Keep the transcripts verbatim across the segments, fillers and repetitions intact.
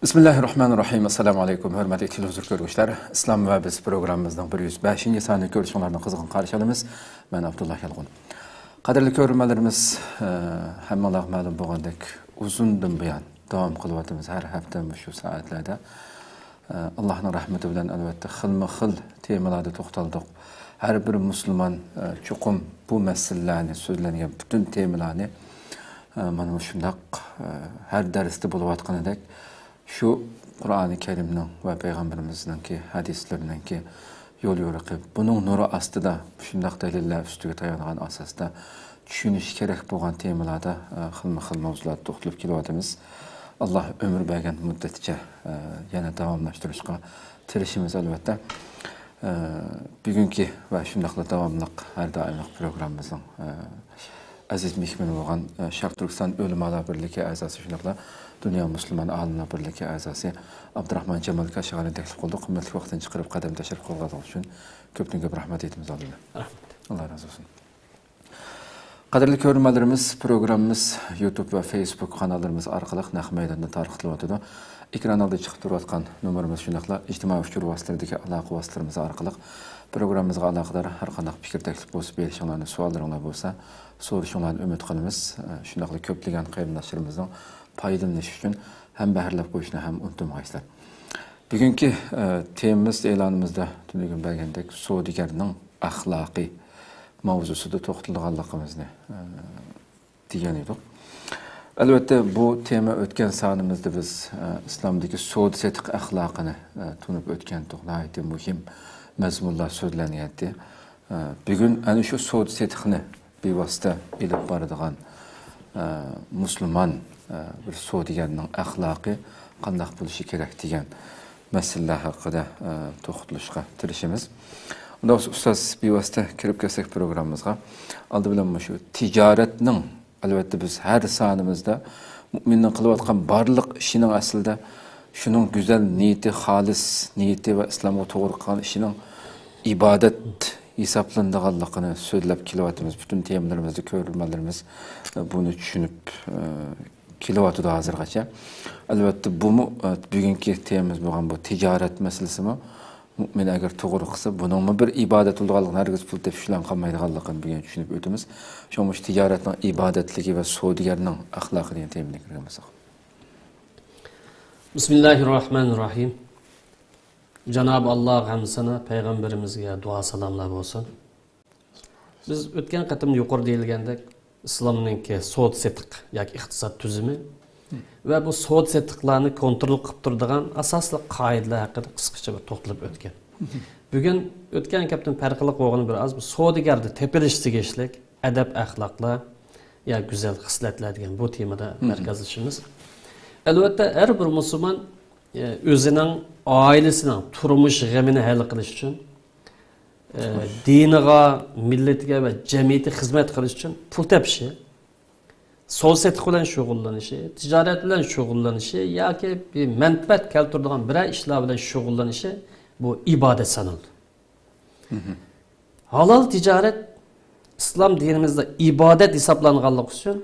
بىسمىللاھىررەھمانىررەھىم. ئەسسالامۇ ئەلەيكۇم، ھۆرمەتلىك تېلېۋىزور كۆرگۈچىلەر. ئىسلام ۋە بىز پروگراممىمىزنىڭ بىر يۈز بەشىنچى سانى كۆرۈشۈڭلارنى قىزغىن قارشى ئالىمىز. مەن ئابدۇللا يالغۇن. قەدىرلىك كۆرۈرمەنلىرىمىز، ئە، ھەممىڭلارغا مەلۇم بولغاندەك، ئۇزۇندىن بۇيان داۋام قىلىۋاتىمىز ھەر ھەپتە مۇشۇ سائەتلەردە. ئە، ئاللاھنىڭ رەھمىتى بىلەن، ئەلۋەتتە، خىلمۇ خىل تېمىلاردا توختالدۇق. ھەر بىر مۇسۇلمان، ئە، چوقۇم بۇ مەسىلىلەرنى، سۆزلەنگەن پۈتۈن تېمىلارنى، ئە، مانا مۇشۇنداق، ئە، ھەر دەرستە بولۇۋاتقىنىدەك، شۇ قۇرئانى كەرىمنىڭ ۋە پەيغەمبىرىمىزنىڭكى ھەدىسلىرىنىڭكى يول يورۇقى، بۇنىڭ نۇرى ئاستىدا، شۇنداق دەلىللەر ئۈستىگە تايانغان ئاساستا چۈشىنىش كېرەك بولغان تېمىلاردا، ئە، خىلمۇ خىل مەۋزۇلاردا توختىلىپ كېلىۋاتىمىز. ئاللا ئۆمۈر بەرگەن مۇددەتچە، ئە، يەنە داۋاملاشتۇرۇشقا تىرىشىمىز، ئەلۋەتتە. ئە، بۈگۈنكى ۋە شۇنداقلا داۋاملىق ھەر دائىملىق پروگراممىمىزنىڭ، ئە، ئەزىز مېھمىنى بولغان، ئە، شەرقىي تۈركىستان ئۆلىمالار بىرلىكى ئەزاسى، شۇنداقلا دۇنيا مۇسۇلمان ئالىملار بىرلىكى ئەزاسى ئابدۇراخمان جامال كاشىغانىنى تەكلىپ قىلدۇق. قىممەتلىك ۋاقتىنى چىقىرىپ قەدەم تەشرىپ قىلغانلىقى ئۈچۈن كۆپتىن كۆپ رەھمەت ئېيتىمىز ئالدىدا. رەھمەت. ئاللا رازى بولسۇن. قەدىرلىك كۆرۈرمەنلىرىمىز، پروگراممىمىز يۇتۇب ۋە فېيسبۇك قاناللىرىمىز ئارقىلىق نەق مەيداندا تارقىتىلىۋاتىدۇ. ئېكران ئالدىدا چىقىپ تۇرۇۋاتقان نومۇرىمىز، شۇنداقلا ئىجتىمائىي ئۇچۇر ۋاسىتىلىرىدىكى ئالاقە ۋاسىتىلىرىمىز ئارقىلىق پروگراممىمىزغا ئالاقىدار ھەر قانداق پىكىر، تەكلىپ بولسا بېرىشىڭلارنى، سوئاللىرىڭلار بولسا سورىشىڭلارنى ئۈمىد قىلىمىز. شۇنداقلا كۆپلىگەن قېرىنداشلىرىمىزنىڭ پايدىلىنىشى ئۈچۈن ھەم بەھرىلەپ قويۇشنى ھەم ئۇنتۇمىغايسىلەر. بۈگۈنكى، ئە، تېمىمىز ئېلانىمىزدا تۈنۈگۈن بەرگەندەك سودىگەرنىڭ ئەخلاقى ماۋزۇسىدا توختىلىدىغانلىقىمىزنى، ئە، دېگەن ئىدۇق. ئەلۋەتتە، بۇ تېما ئۆتكەن سانىمىزدا بىز، ئە، ئىسلامدىكى سودا سېتىق ئەخلاقىنى، ئە، تونۇپ ئۆتكەنتۇق. ناھايىتى مۇھىم مەزمۇنلار سۆزلەنگەنتى. ئە، بۈگۈن ئەنە شۇ سودا سېتىقنى بىۋاسىتە ئېلىپ بارىدىغان، ئە، مۇسۇلمان، ئە، بىر سودىگەرنىڭ ئەخلاقى قانداق بولۇشى كېرەك دېگەن مەسىلىلەر ھەققىدە، ئە، توختىلىشقا تىرىشىمىز. ئۇنداق بولسا، ئۇستاز، بىۋاسىتە كىرىپ كەتسەك پروگراممىمىزغا. ئالدى بىلەن مۇشۇ تىجارەتنىڭ، ئەلۋەتتە، بىز ھەر سانىمىزدا مۇئمىننىڭ قىلىۋاتقان بارلىق ئىشىنىڭ ئەسلىدە شۇنىڭ گۈزەل نىيىتى، خالىس نىيىتى ۋە ئىسلامغا توغرا قىلغان ئىشىنىڭ ئىبادەت ھېسابلىنىدىغانلىقىنى سۆزلەپ كېلىۋاتىمىز. پۈتۈن تېمىلىرىمىزدا كۆرۈرمەنلىرىمىز، ئە، بۇنى چۈشىنىپ، ئە، كېلىۋاتىدۇ ھازىرغىچە. ئەلۋەتتە، بۇمۇ، ئە، بۈگۈنكى تېمىمىز بولغان بۇ تىجارەت مەسىلىسىمۇ، مۇئمىن ئەگەر توغرا قىلسا، بۇنىڭمۇ بىر ئىبادەت بولىدىغانلىقىنى، ھەرگىز پۇل تېپىش بىلەن قالمايدىغانلىقىنى بۈگۈن چۈشىنىپ ئۆتىمىز. شۇڭا مۇشۇ تىجارەتنىڭ ئىبادەتلىكى ۋە سودىگەرنىڭ ئەخلاقى دېگەن تېمىنى كىرگۈزسەك. بىسمىللاھىررەھمانىررەھىم. جانابى ئاللاغا ھەمدۇسانا، پەيغەمبىرىمىزگە دۇئا سالاملار بولسۇن. بىز ئۆتكەن قېتىم يۇقىرىدا دېيىلگەندەك، ئىسلامنىڭكى سودا سېتىق ياكى ئىقتىساد تۈزۈمى ۋە بۇ سودا سېتىقلارنى كونترول قىلىپ تۇرىدىغان ئاساسلىق قائىدىلەر ھەققىدە قىسقىچە بىر توختىلىپ ئۆتكەن. بۈگۈن ئۆتكەن قېتىمدىن پەرقلىق بولغىنى بىر ئاز بۇ سودىگەردە تېپىلىش تېگىشلىك ئەدەپ ئەخلاقلار، يا گۈزەل خىسلەتلەر دېگەن بۇ تېمىدا مەركەزلىشىمىز. ئەلۋەتتە، ھەر بىر مۇسۇلمان، ئە، ئۆزىنىڭ، ئائىلىسىنىڭ تۇرمۇش غېمىنى ھەل قىلىش ئۈچۈن، ئە، دىنىغا، مىللىتىگە ۋە جەمئىيىتىگە خىزمەت قىلىش ئۈچۈن پۇل تېپىشى، سودا سېتىق بىلەن شۇغۇللىنىشى، تىجارەت بىلەن شۇغۇللىنىشى ياكى بىر مەنپەئەت كەلتۈرىدىغان بىرەر ئىشلار بىلەن شۇغۇللىنىشى، بۇ ئىبادەت سانىلىدۇ. ھالال تىجارەت ئىسلام دىنىمىزدا ئىبادەت ھېسابلانغانلىقى ئۈچۈن،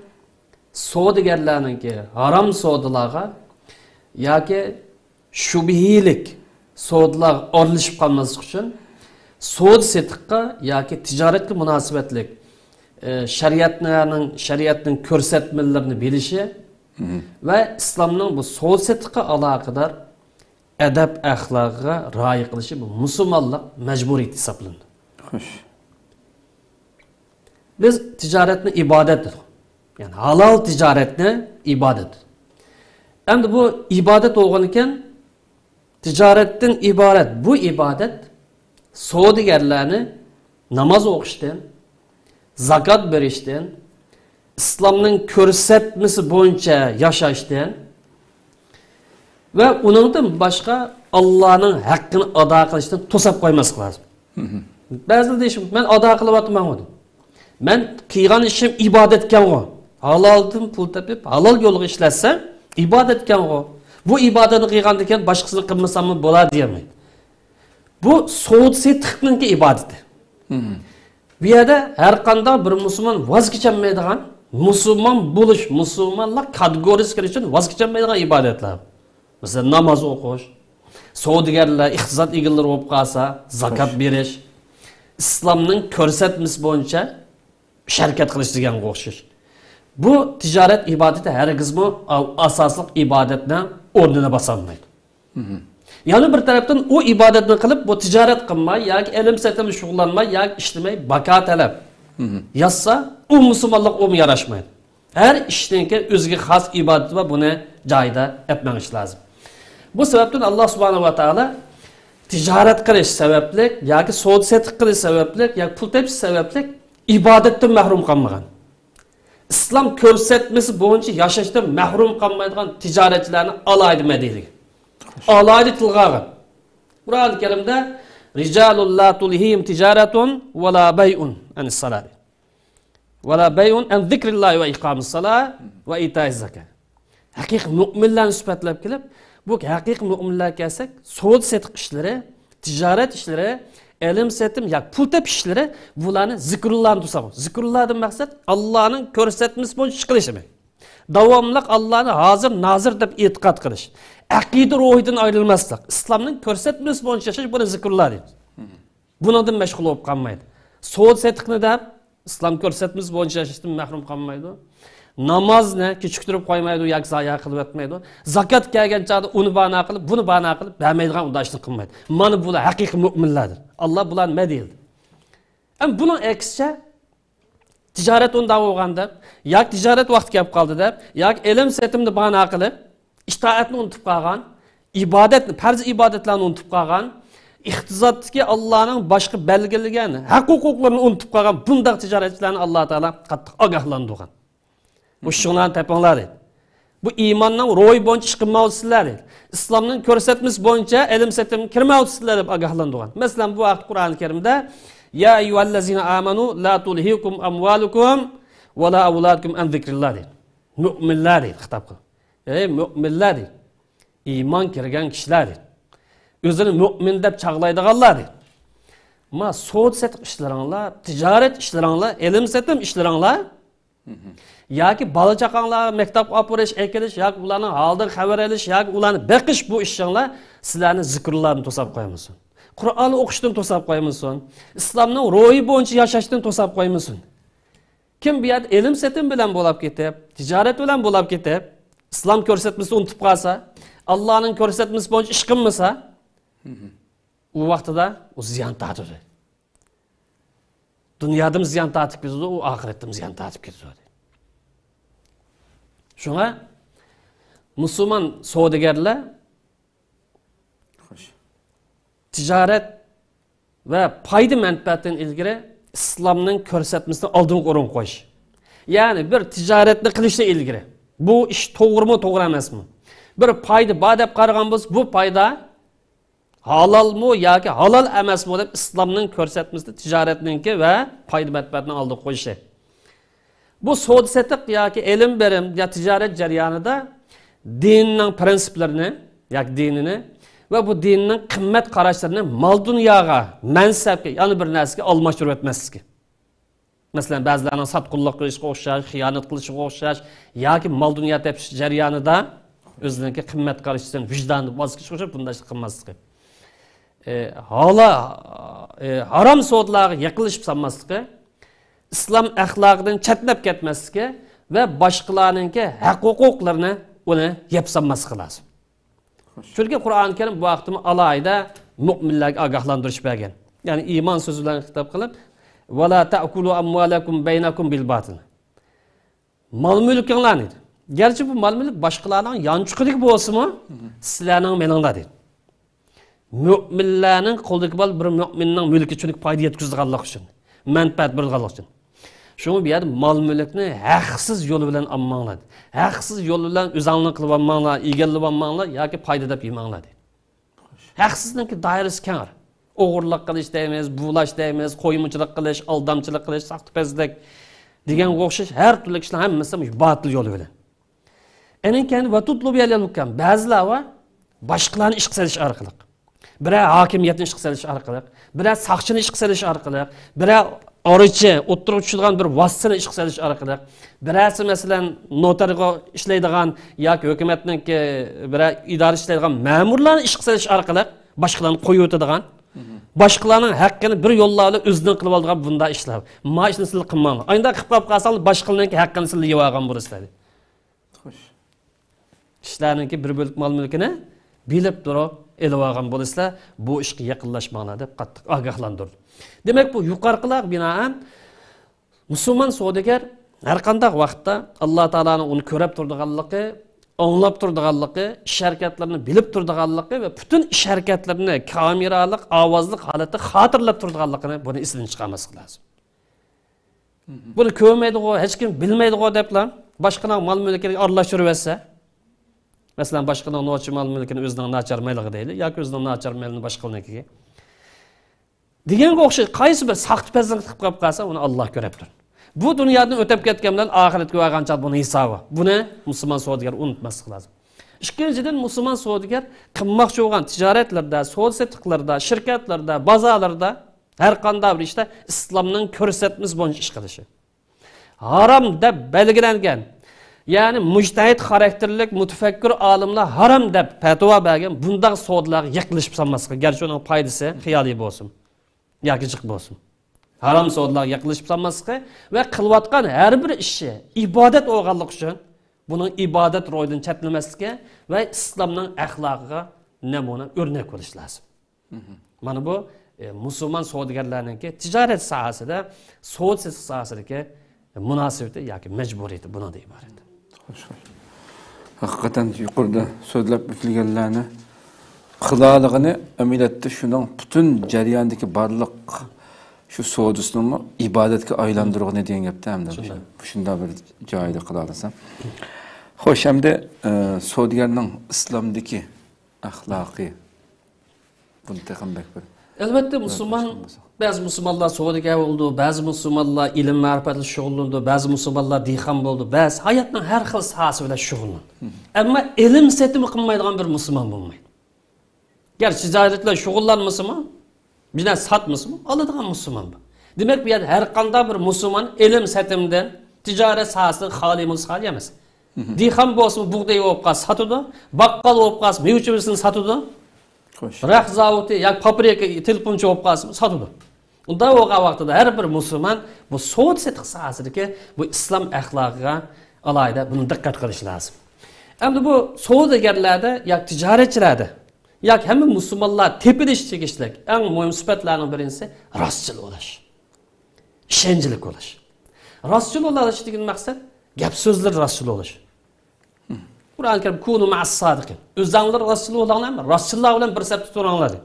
سودىگەرلەرنىڭكى ھارام سودىلارغا ياكى شۈبھىلىك سودىلارغا ئارىلىشىپ قالماسلىق ئۈچۈن، سودا سېتىققا ياكى تىجارەتكە مۇناسىۋەتلىك، ئە، شەرىئەتنىڭ، شەرىئەتنىڭ كۆرسەتمىلىرىنى بىلىشى ۋە ئىسلامنىڭ بۇ سودا سېتىققا ئالاقىدار ئەدەپ ئەخلاقىغا رىئايە قىلىشى بۇ مۇسۇلمانلىق مەجبۇرىيىتى ھېسابلىنىدۇ. خوش. بىز تىجارەتنى ئىبادەت دېدۇق. يەنى ھالال تىجارەتنى ئىبادەت. ئەمدى بۇ ئىبادەت بولغانىكەن، تىجارەتتىن ئىبارەت بۇ ئىبادەت سودىگەرلەرنى ناماز ئوقۇشتىن، زاكات بېرىشتىن، ئىسلامنىڭ كۆرسەتمىسى بويىچە ياشاشتىن ۋە ئۇنىڭدىن باشقا ئاللانىڭ ھەققىنى ئادا قىلىشتىن توساپ قويماسلىق لازىم. بەزىلەر دېيىشى، مەن ئادا قىلىۋاتىمەنغۇ دەپ. مەن قىلغان ئىشىم ئىبادەتكەنغۇ. ھالالدىن پۇل تېپىپ، ھالال يولغا ئىشلەتسەم، ئىبادەتكەنغۇ. بۇ ئىبادەتنى قىلغاندىكىن باشقىسىنى قىلمىساممۇ بولا دېيەلمەيدۇ. بۇ سودا سېتىقنىڭكى ئىبادىتى. بۇ يەردە ھەر قانداق بىر مۇسۇلمان ۋاز كېچەلمەيدىغان، مۇسۇلمان بولۇش، مۇسۇلمانلىق كاتېگورىيىسىگە كىرىش ئۈچۈن ۋاز كېچەلمەيدىغان ئىبادەتلەر. مەسىلەن، ناماز ئوقۇش، سودىگەرلەر، ئىقتىساد ئىگىلىرى بولۇپ قالسا، زاكات بېرىش، ئىسلامنىڭ كۆرسەتمىسى بويىچە ئىش ھەرىكەت قىلىش دېگەنگە ئوخشاش. بۇ تىجارەت ئىبادىتى ھەرگىزمۇ ئاساسلىق ئىبادەتنىڭ ئورنىنى باسالمايدۇ. يەنە بىر تەرەپتىن، ئۇ ئىبادەتنى قىلىپ، بۇ تىجارەت قىلماي ياكى ئېلىم سېتىم شۇغۇللانماي ياكى ئىشلىمەي، باكا تەلەپ ياتسا، ئۇ مۇسۇلمانلىققا ئۇمۇ ياراشمايدۇ. ھەر ئىشنىڭكى ئۆزىگە خاس ئىبادىتى بار، بۇنى جايىدا ئەپ مېڭىش لازىم. بۇ سەۋەبتىن ئاللا سۇبھانەھۇ ۋە تائالا تىجارەت قىلىش سەۋەبلىك ياكى سودا سېتىق قىلىش سەۋەبلىك ياكى پۇل تېپىش سەۋەبلىك ئىبادەتتىن مەھرۇم قالمىغان. ئىسلام كۆرسەتمىسى بويىچە ياشاشتىن مەھرۇم قالمايدىغان تىجارەتچىلەرنى ئالاھىدە مەدھىيلىگەن. ئالاھىدە تىلغا ئالغان. قۇرئان كەرىمدە، رىجالۇن لا تۇلھىھىم تىجارەتۇن ۋەلا بەيئۇن ئەنىس سالاتى ۋەلا بەيئۇن ئەن زىكرىللاھى ۋە ئىقامىس سالا ۋە ئىتائىز زاكا. ھەقىقىي مۆمىنلەرنى سۈپەتلەپ كېلىپ، بۇ ھەقىقىي مۆمىنلەرگە كەلسەك، سودا سېتىق ئىشلىرى، تىجارەت ئىشلىرى، ئېلىم سېتىم ياكى پۇل تېپىش ئىشلىرى، بۇلارنى زىكرۇللانى تۇتساق. زىكرۇللادىن مەقسەت ئاللانىڭ كۆرسەتمىسى بويىچە ئىش قىلىش دېمەك. داۋاملىق ئاللانى ھازىر، نازىر دەپ ئېتىقاد قىلىش. ئەقىدە روھىدىن ئايرىلماسلىق. ئىسلامنىڭ كۆرسەتمىسى بويىچە ياشاش، بۇنى زىكرۇللا دەيمىز. بۇنىڭدىن مەشغۇل بولۇپ قالمايدۇ. سودا سېتىقنى دەپ، ئىسلام كۆرسەتمىسى بويىچە ياشاشتىن مەھرۇم قالمايدۇ. نامازنى كېچىكتۈرۈپ قويمايدۇ ياكى زايە قىلىۋەتمەيدۇ. زاكات كەلگەن چاغدا ئۇنى بانا قىلىپ، بۇنى بانا قىلىپ بەرمەيدىغان ئۇنداق ئىشنى قىلمايدۇ. مانا بۇلار ھەقىقىي مۆمىنلەردۇر. ئاللا بۇلارنى مەدھىيلىدى. ئەمما بۇنىڭ ئەكسىچە، تىجارەت ئۇنداق بولغان دەپ، ياكى تىجارەت ۋاقتى كەپ قالدى دەپ، ياكى ئېلىم سېتىمنى بانا قىلىپ، ئىتائەتنى ئۇنتۇپ قالغان، ئىبادەتنى، پەرز ئىبادەتلەرنى ئۇنتۇپ قالغان، ئىقتىسادتىكى ئاللانىڭ باشقا بەلگىلىگەن ھەق ھوقۇقلىرىنى ئۇنتۇپ قالغان بۇنداق تىجارەتچىلەرنى ئاللا تائالا قاتتىق ئاگاھلاندۇرغان. مۇشۇڭلارنى تېپىڭلار دەيدۇ. بۇ ئىماننىڭ روھى بويىچە ئىش قىلمايۋاتىسىلەر دەيدۇ. ئىسلامنىڭ كۆرسەتمىسى بويىچە ئېلىم سېتىمغا كىرمەيۋاتىسىلەر دەپ ئاگاھلاندۇرغان. مەسىلەن، بۇ ھەقتە قۇرئان كەرىمدە، يا ئەييۇھەللەزىنە ئامەنۇ لا تۇلھىكۇم ئەمۋالۇكۇم ۋەلا ئەۋلادۇكۇم ئەن زىكرىللا دەيدۇ. مۆمىنلەر دەيدۇ خىتاب قىلىپ. ئەي مۆمىنلەر دەيدۇ. ئىمان كىرگەن كىشىلەر دەيدۇ. ئۆزىنى مۆمىن دەپ چاغلايدىغانلار دەيدۇ. ما سودا سېتىق ئىشلىرىڭلار، تىجارەت ئىشلىرىڭلار، ئېلىم سېتىم ئىشلىرىڭلار، ياكى بالا چاقاڭلارغا مەكتەپكە ئاپىرىش، ئەكېلىش، ياكى ئۇلارنىڭ ھالىدىن خەۋەر ئېلىش، ياكى ئۇلارنى بېقىش، بۇ ئىشىڭلار سىلەرنى زىكرۇللادىن توساپ قويمىسۇن. قۇرئان ئوقۇشتىن توساپ قويمىسۇن. ئىسلامنىڭ روھى بويىچە ياشاشتىن توساپ قويمىسۇن. كىم بۇ يەردە ئېلىم سېتىم بىلەن بولاپ كېتىپ، تىجارەت بىلەن بولاپ كېتىپ، ئىسلام كۆرسەتمىسىنى ئۇنتۇپ قالسا، ئاللانىڭ كۆرسەتمىسى بويىچە ئىش قىلمىسا، ئۇ ۋاقتىدا ئۇ زىيان تارتىدۇ. دۇنيادىمۇ زىيان تارتىپ كېتىدۇ، ئۇ ئاخىرەتتىمۇ زىيان تارتىپ كېتىدۇ. شۇڭا مۇسۇلمان سودىگەرلەر خوش. تىجارەت ۋە پايدا مەنپەئەتتىن ئىلگىرى ئىسلامنىڭ كۆرسەتمىسىنى ئالدىنقى ئورۇنغا قويۇش. يەنى بىر تىجارەتنى قىلىشتىن ئىلگىرى، بۇ ئىش توغرىمۇ، توغرا ئەمەسمۇ؟ بىر پايدا بار دەپ قارىغان بولسا، بۇ پايدا ھالالمۇ ياكى ھالال ئەمەسمۇ دەپ ئىسلامنىڭ كۆرسەتمىسىنى تىجارەتنىڭكى ۋە پايدا مەنپەئەتنىڭ ئالدىغا قويۇشى. بۇ سودا سېتىق ياكى ئېلىم بېرىم يا تىجارەت جەريانىدا دىننىڭ پرىنسىپلىرىنى ياكى دىنىنى ۋە بۇ دىننىڭ قىممەت قاراشلىرىنى مال دۇنياغا، مەنسەپكە، يەنە بىر نەرسىگە ئالماشتۇرۇۋەتمەسلىكى. مەسىلەن، بەزىلەرنىڭ ساتقۇنلۇق قىلىشقا ئوخشاش، خىيانەت قىلىشىغا ئوخشاش ياكى مال دۇنيا تېپىش جەريانىدا ئۆزىنىڭكى قىممەت قارىشىدىن، ۋىجدانىدىن ۋاز كېچىشكە ئوخشاش بۇنداق ئىشلار قىلماسلىقى. ئى، ھالا-، ئى، ھارام سودىلارغا يېقىنلىشىپ سالماسلىقى، ئىسلام ئەخلاقىدىن چەتنەپ كەتمەسلىكى ۋە باشقىلارنىڭكى ھەق ھوقۇقلىرىنى ئۇنى يەپ سالماسلىقى لازىم. چۈنكى قۇرئان كەرىم بۇ ھەقتىمۇ ئالاھىدە مۆمىنلەرگە ئاگاھلاندۇرۇش بەرگەن. يەنى ئىمان سۆزى بىلەن خىتاب قىلىپ، ۋەلا تەئكۇلۇ ئەمۋالەكۇم بەينەكۇم بىل باتىل. مال مۈلكۈڭلارنى، گەرچە بۇ مال مۈلۈك باشقىلارنىڭ يانچۇقىدىكى بولسىمۇ، سىلەرنىڭ مېلىڭلار دېدى. مۆمىنلەرنىڭ قولىدىكى مال بىر مۆمىننىڭ مۈلكى، چۈنكى پايدا يەتكۈزىدىغانلىق ئۈچۈن، مەنپەئەت بېرىدىغانلىق ئۈچۈن. شۇڭا بۇ يەردە مال مۈلۈكنى ھەقسىز يول بىلەن ئالماڭلار. ھەقسىز يول بىلەن ئۆزۈڭلار قىلىۋالماڭلار، ئىگىلىۋالماڭلار ياكى پايدا دەپ يېمەڭلار دېدى. ھەقسىزنىڭكى دائىرىسى كەڭرى. ئوغرىلىق قىلىش دەيمىز، بۇلاش دەيمىز، قويمىچىلىق قىلىش، ئالدامچىلىق قىلىش، ساختىپەزلىك دېگەنگە ئوخشاش ھەر تۈرلۈك ئىشلار ھەممىسى مۇشۇ باتىل يولى بىلەن. ئەنىڭ كەينى ۋە تۇتلۇبۇ يەلەل ھۇكام. بەزىلەر بار، باشقىلارنى ئىشقا سېلىش ئارقىلىق، بىرەر ھاكىمىيەتنى ئىشقا سېلىش ئارقىلىق، بىرەر ساقچىنى ئىشقا سېلىش ئارقىلىق، بىرەر ئارىچى، ئوتتۇرىغا چۈشىدىغان بىر ۋاسىتىنى ئىشقا سېلىش ئارقىلىق، بىرەرسى، مەسىلەن، نوتارغا ئىشلەيدىغان ياكى ھۆكۈمەتنىڭكى بىرەر ئىدارە ئىشلەيدىغان مەمۇرلارنى ئىشقا سېلىش ئارقىلىق باشقىلارنى قويۇۋېتىدىغان، باشقىلارنىڭ ھەققىنى بىر يوللار بىلەن ئۆزىنىڭ قىلىۋالىدىغان بۇنداق ئىشلار. ما ئىشنى سىلەر قىلماڭلار. ئانداق قىلىپ قاپ قالساڭلار، باشقىلارنىڭكى ھەققىنى سىلەر يەۋالغان بولىسىلەر. خوش. كىشىلەرنىڭكى بىر بۆلەك مال مۈلكىنى بىلىپ تۇرۇپ ئېلىۋالغان بولىسىلەر، بۇ ئىشقا يېقىنلاشماڭلار دەپ قاتتىق ئاگاھلاندۇردى. دېمەك، بۇ يۇقىرىقىلارغا بىنائەن مۇسۇلمان سودىگەر ھەرقانداق ۋاقىتتا ئاللا تائالانىڭ ئۇنى كۆرۈپ تۇرىدىغانلىقى، ئاڭلاپ تۇرىدىغانلىقى، ئىش ھەرىكەتلىرىنى بىلىپ تۇرىدىغانلىقى ۋە پۈتۈن ئىش ھەرىكەتلىرىنى كامېرالىق، ئاۋازلىق ھالەتتە خاتىرىلەپ تۇرىدىغانلىقىنى بۇنى ئېسىدىن چىقارماسلىق لازىم. بۇنى كۆرمەيدىغۇ، ھېچكىم بىلمەيدىغۇ دەپلا باشقىنىڭ مال مۈلكىگە ئارىلاشتۇرۇۋەتسە، مەسىلەن، باشقىنىڭ نوچى مال مۈلكىنى ئۆزىنىڭ ناچار مېلىغا دەيلى ياكى ئۆزىنىڭ ناچار مېلىنى باشقىنىڭكىگە دېگەنگە ئوخشاش، قايسى بىر ساختىپەزلىك قىلىپ قېلىپ قالسا، ئۇنى ئاللا كۆرۈپ تۇر. بۇ دۇنيادىن ئۆتۈپ كەتكەن بىلەن ئاخىرەتكە بارغان چاغدا بۇنىڭ ھېسابى. بۇنى مۇسۇلمان سودىگەر ئۇنتۇماسلىق لازىم. ئىككىنچىدىن، مۇسۇلمان سودىگەر قىلماقچى بولغان تىجارەتلىرىدە، سودا سېتىقلىرىدا، شىركەتلىرىدە، بازارلىرىدا، ھەر قانداق بىر ئىشتا ئىسلامنىڭ كۆرسەتمىسى بويىچە ئىش قىلىشى. ھارام دەپ بەلگىلەنگەن، يەنى مۇجتەھىد خاراكتېرلىك مۇتەپەككۇر ئالىملار ھارام دەپ پەتىۋا بەرگەن بۇنداق سودىلارغا يېقىنلىشىپ سالماسلىق، گەرچە ئۇنىڭ پايدىسى خىيالىي بولسۇن ياكى جىق بولسۇن. ھارام سودىلارغا يېقىنلىشىپ سالماسلىقى ۋە قىلىۋاتقان ھەر بىر ئىشى ئىبادەت بولغانلىقى ئۈچۈن بۇنىڭ ئىبادەت روھىدىن چەتنىمەسلىكى ۋە ئىسلامنىڭ ئەخلاقىغا نەمۇنە، ئۆرنەك بولۇش لازىم. مانا بۇ، ئە، مۇسۇلمان سودىگەرلەرنىڭكى تىجارەت ساھەسىدە، سودا سېتىق ساھەسىدىكى مۇناسىۋىتى ياكى مەجبۇرىيىتى بۇنىڭدىن ئىبارەت. خوش، خوش. ھەقىقەتەن يۇقىرىدا سۆزلەپ ئۆتۈلگەنلەرنى قىلالىغىنى ئەمەلىيەتتە شۇنىڭ پۈتۈن جەرياندىكى بارلىق شۇ سودىسىنىمۇ ئىبادەتكە ئايلاندۇرغىنى دېگەن گەپتە ھەمدە شۇنداق. شۇنداق بىر جايىدا قىلالىسا. خوش، ئەمدى، ئە، سودىگەرنىڭ ئىسلامدىكى ئەخلاقى، بۇنى تېخىمۇ بەك بىر ئەلۋەتتە، مۇسۇلمان، بەزى مۇسۇلمانلار سودىگەر بولىدۇ، بەزى مۇسۇلمانلار ئىلىم مەرىپەت بىلەن شۇغۇللىنىدۇ، بەزى مۇسۇلمانلار دېھقان بولىدۇ، بەزى ھاياتنىڭ ھەر خىل ساھەسى بىلەن شۇغۇللىنىدۇ. ئەمما ئېلىم سېتىم قىلمايدىغان بىر مۇسۇلمان بولمايدۇ. گەرچە تىجارەت بىلەن شۇغۇللانمىسىمۇ، بىر نەرسە ساتمىسىمۇ، ئالىدىغان مۇسۇلمان بار. دېمەك، بۇ يەردە ھەر قانداق بىر مۇسۇلمان ئېلىم سېتىمدىن، تىجارەت ساھەسىدىن خالىي بولسا خالىي ئەمەس. دېھقان بولسىمۇ بۇغدىيى بولۇپ قالسا ساتىدۇ، باققال بولۇپ قالسا مېۋە چىۋىسىنى ساتىدۇ. خوش. رەخت زاۋۇتى ياكى پابرىكا، تېلېفونچى بولۇپ قالسىمۇ ساتىدۇ. ئۇنداق بولغان ۋاقتىدا ھەر بىر مۇسۇلمان بۇ سودا سېتىق ساھەسىدىكى بۇ ئىسلام ئەخلاقىغا ئالاھىدە بۇنى دىققەت قىلىش لازىم. ئەمدى بۇ سودىگەرلەردە ياكى تىجارەتچىلەردە ياكى ھەممە مۇسۇلمانلار تېپىلىشى تېگىشلىك ئەڭ مۇھىم سۈپەتلەرنىڭ بىرىنچىسى راستچىل بولۇش، ئىشەنچلىك بولۇش. راستچىل بولۇش دېگەن مەقسەت گەپ سۆزلىرى راستچىل بولۇش. قۇرئان كەرىم، كۇنۇ مەئەس سادىقىن. ئۆزۈڭلار راستچىل بولۇڭلار، راستچىللار بىلەن بىر سەپتە تۇرۇڭلار دېدى.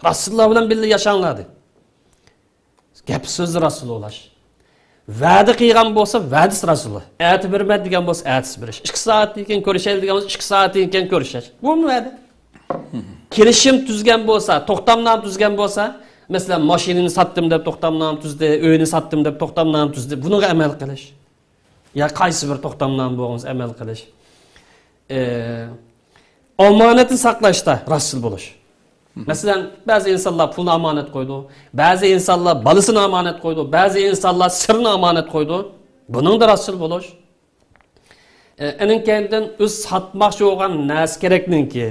راستچىللار بىلەن بىللە ياشاڭلار دېدى. گەپ سۆزى راستچىل بولۇش. ۋەدە قىلغان بولسا ۋەدىسى راستچىل بولۇش. ئەتە بېرىمەن دېگەن بولسا ئەتىسى بېرىش. ئىككى سائەتتىن كېيىن كۆرۈشەيلى دېگەن بولسا ئىككى سائەتتىن كېيىن كۆرۈشۈش. بۇمۇ ۋەدە. كېلىشىم تۈزگەن بولسا، توختامنامە تۈزگەن بولسا، مەسىلەن، ماشىنىنى ساتتىم دەپ توختامنامە تۈزدى، ئۆينى ساتتىم دەپ توختامنامە تۈزدى. بۇنىڭغا ئەمەل قىلىش. يا قايسى بىر توختامنامە بولغىنىسى ئەمەل قىلىش. ئە، ئامانەتنى ساقلاشتا راستچىل بولۇش. مەسىلەن، بەزى ئىنسانلار پۇلنى ئامانەت قويىدۇ، بەزى ئىنسانلار بالىسىنى ئامانەت قويىدۇ، بەزى ئىنسانلار سىرنى ئامانەت قويىدۇ. بۇنىڭدا راستچىل بولۇش. ئە، ئېنىڭ كەينىدىن ئۆز ساتماقچى بولغان نەرسە كېرەكنىڭكى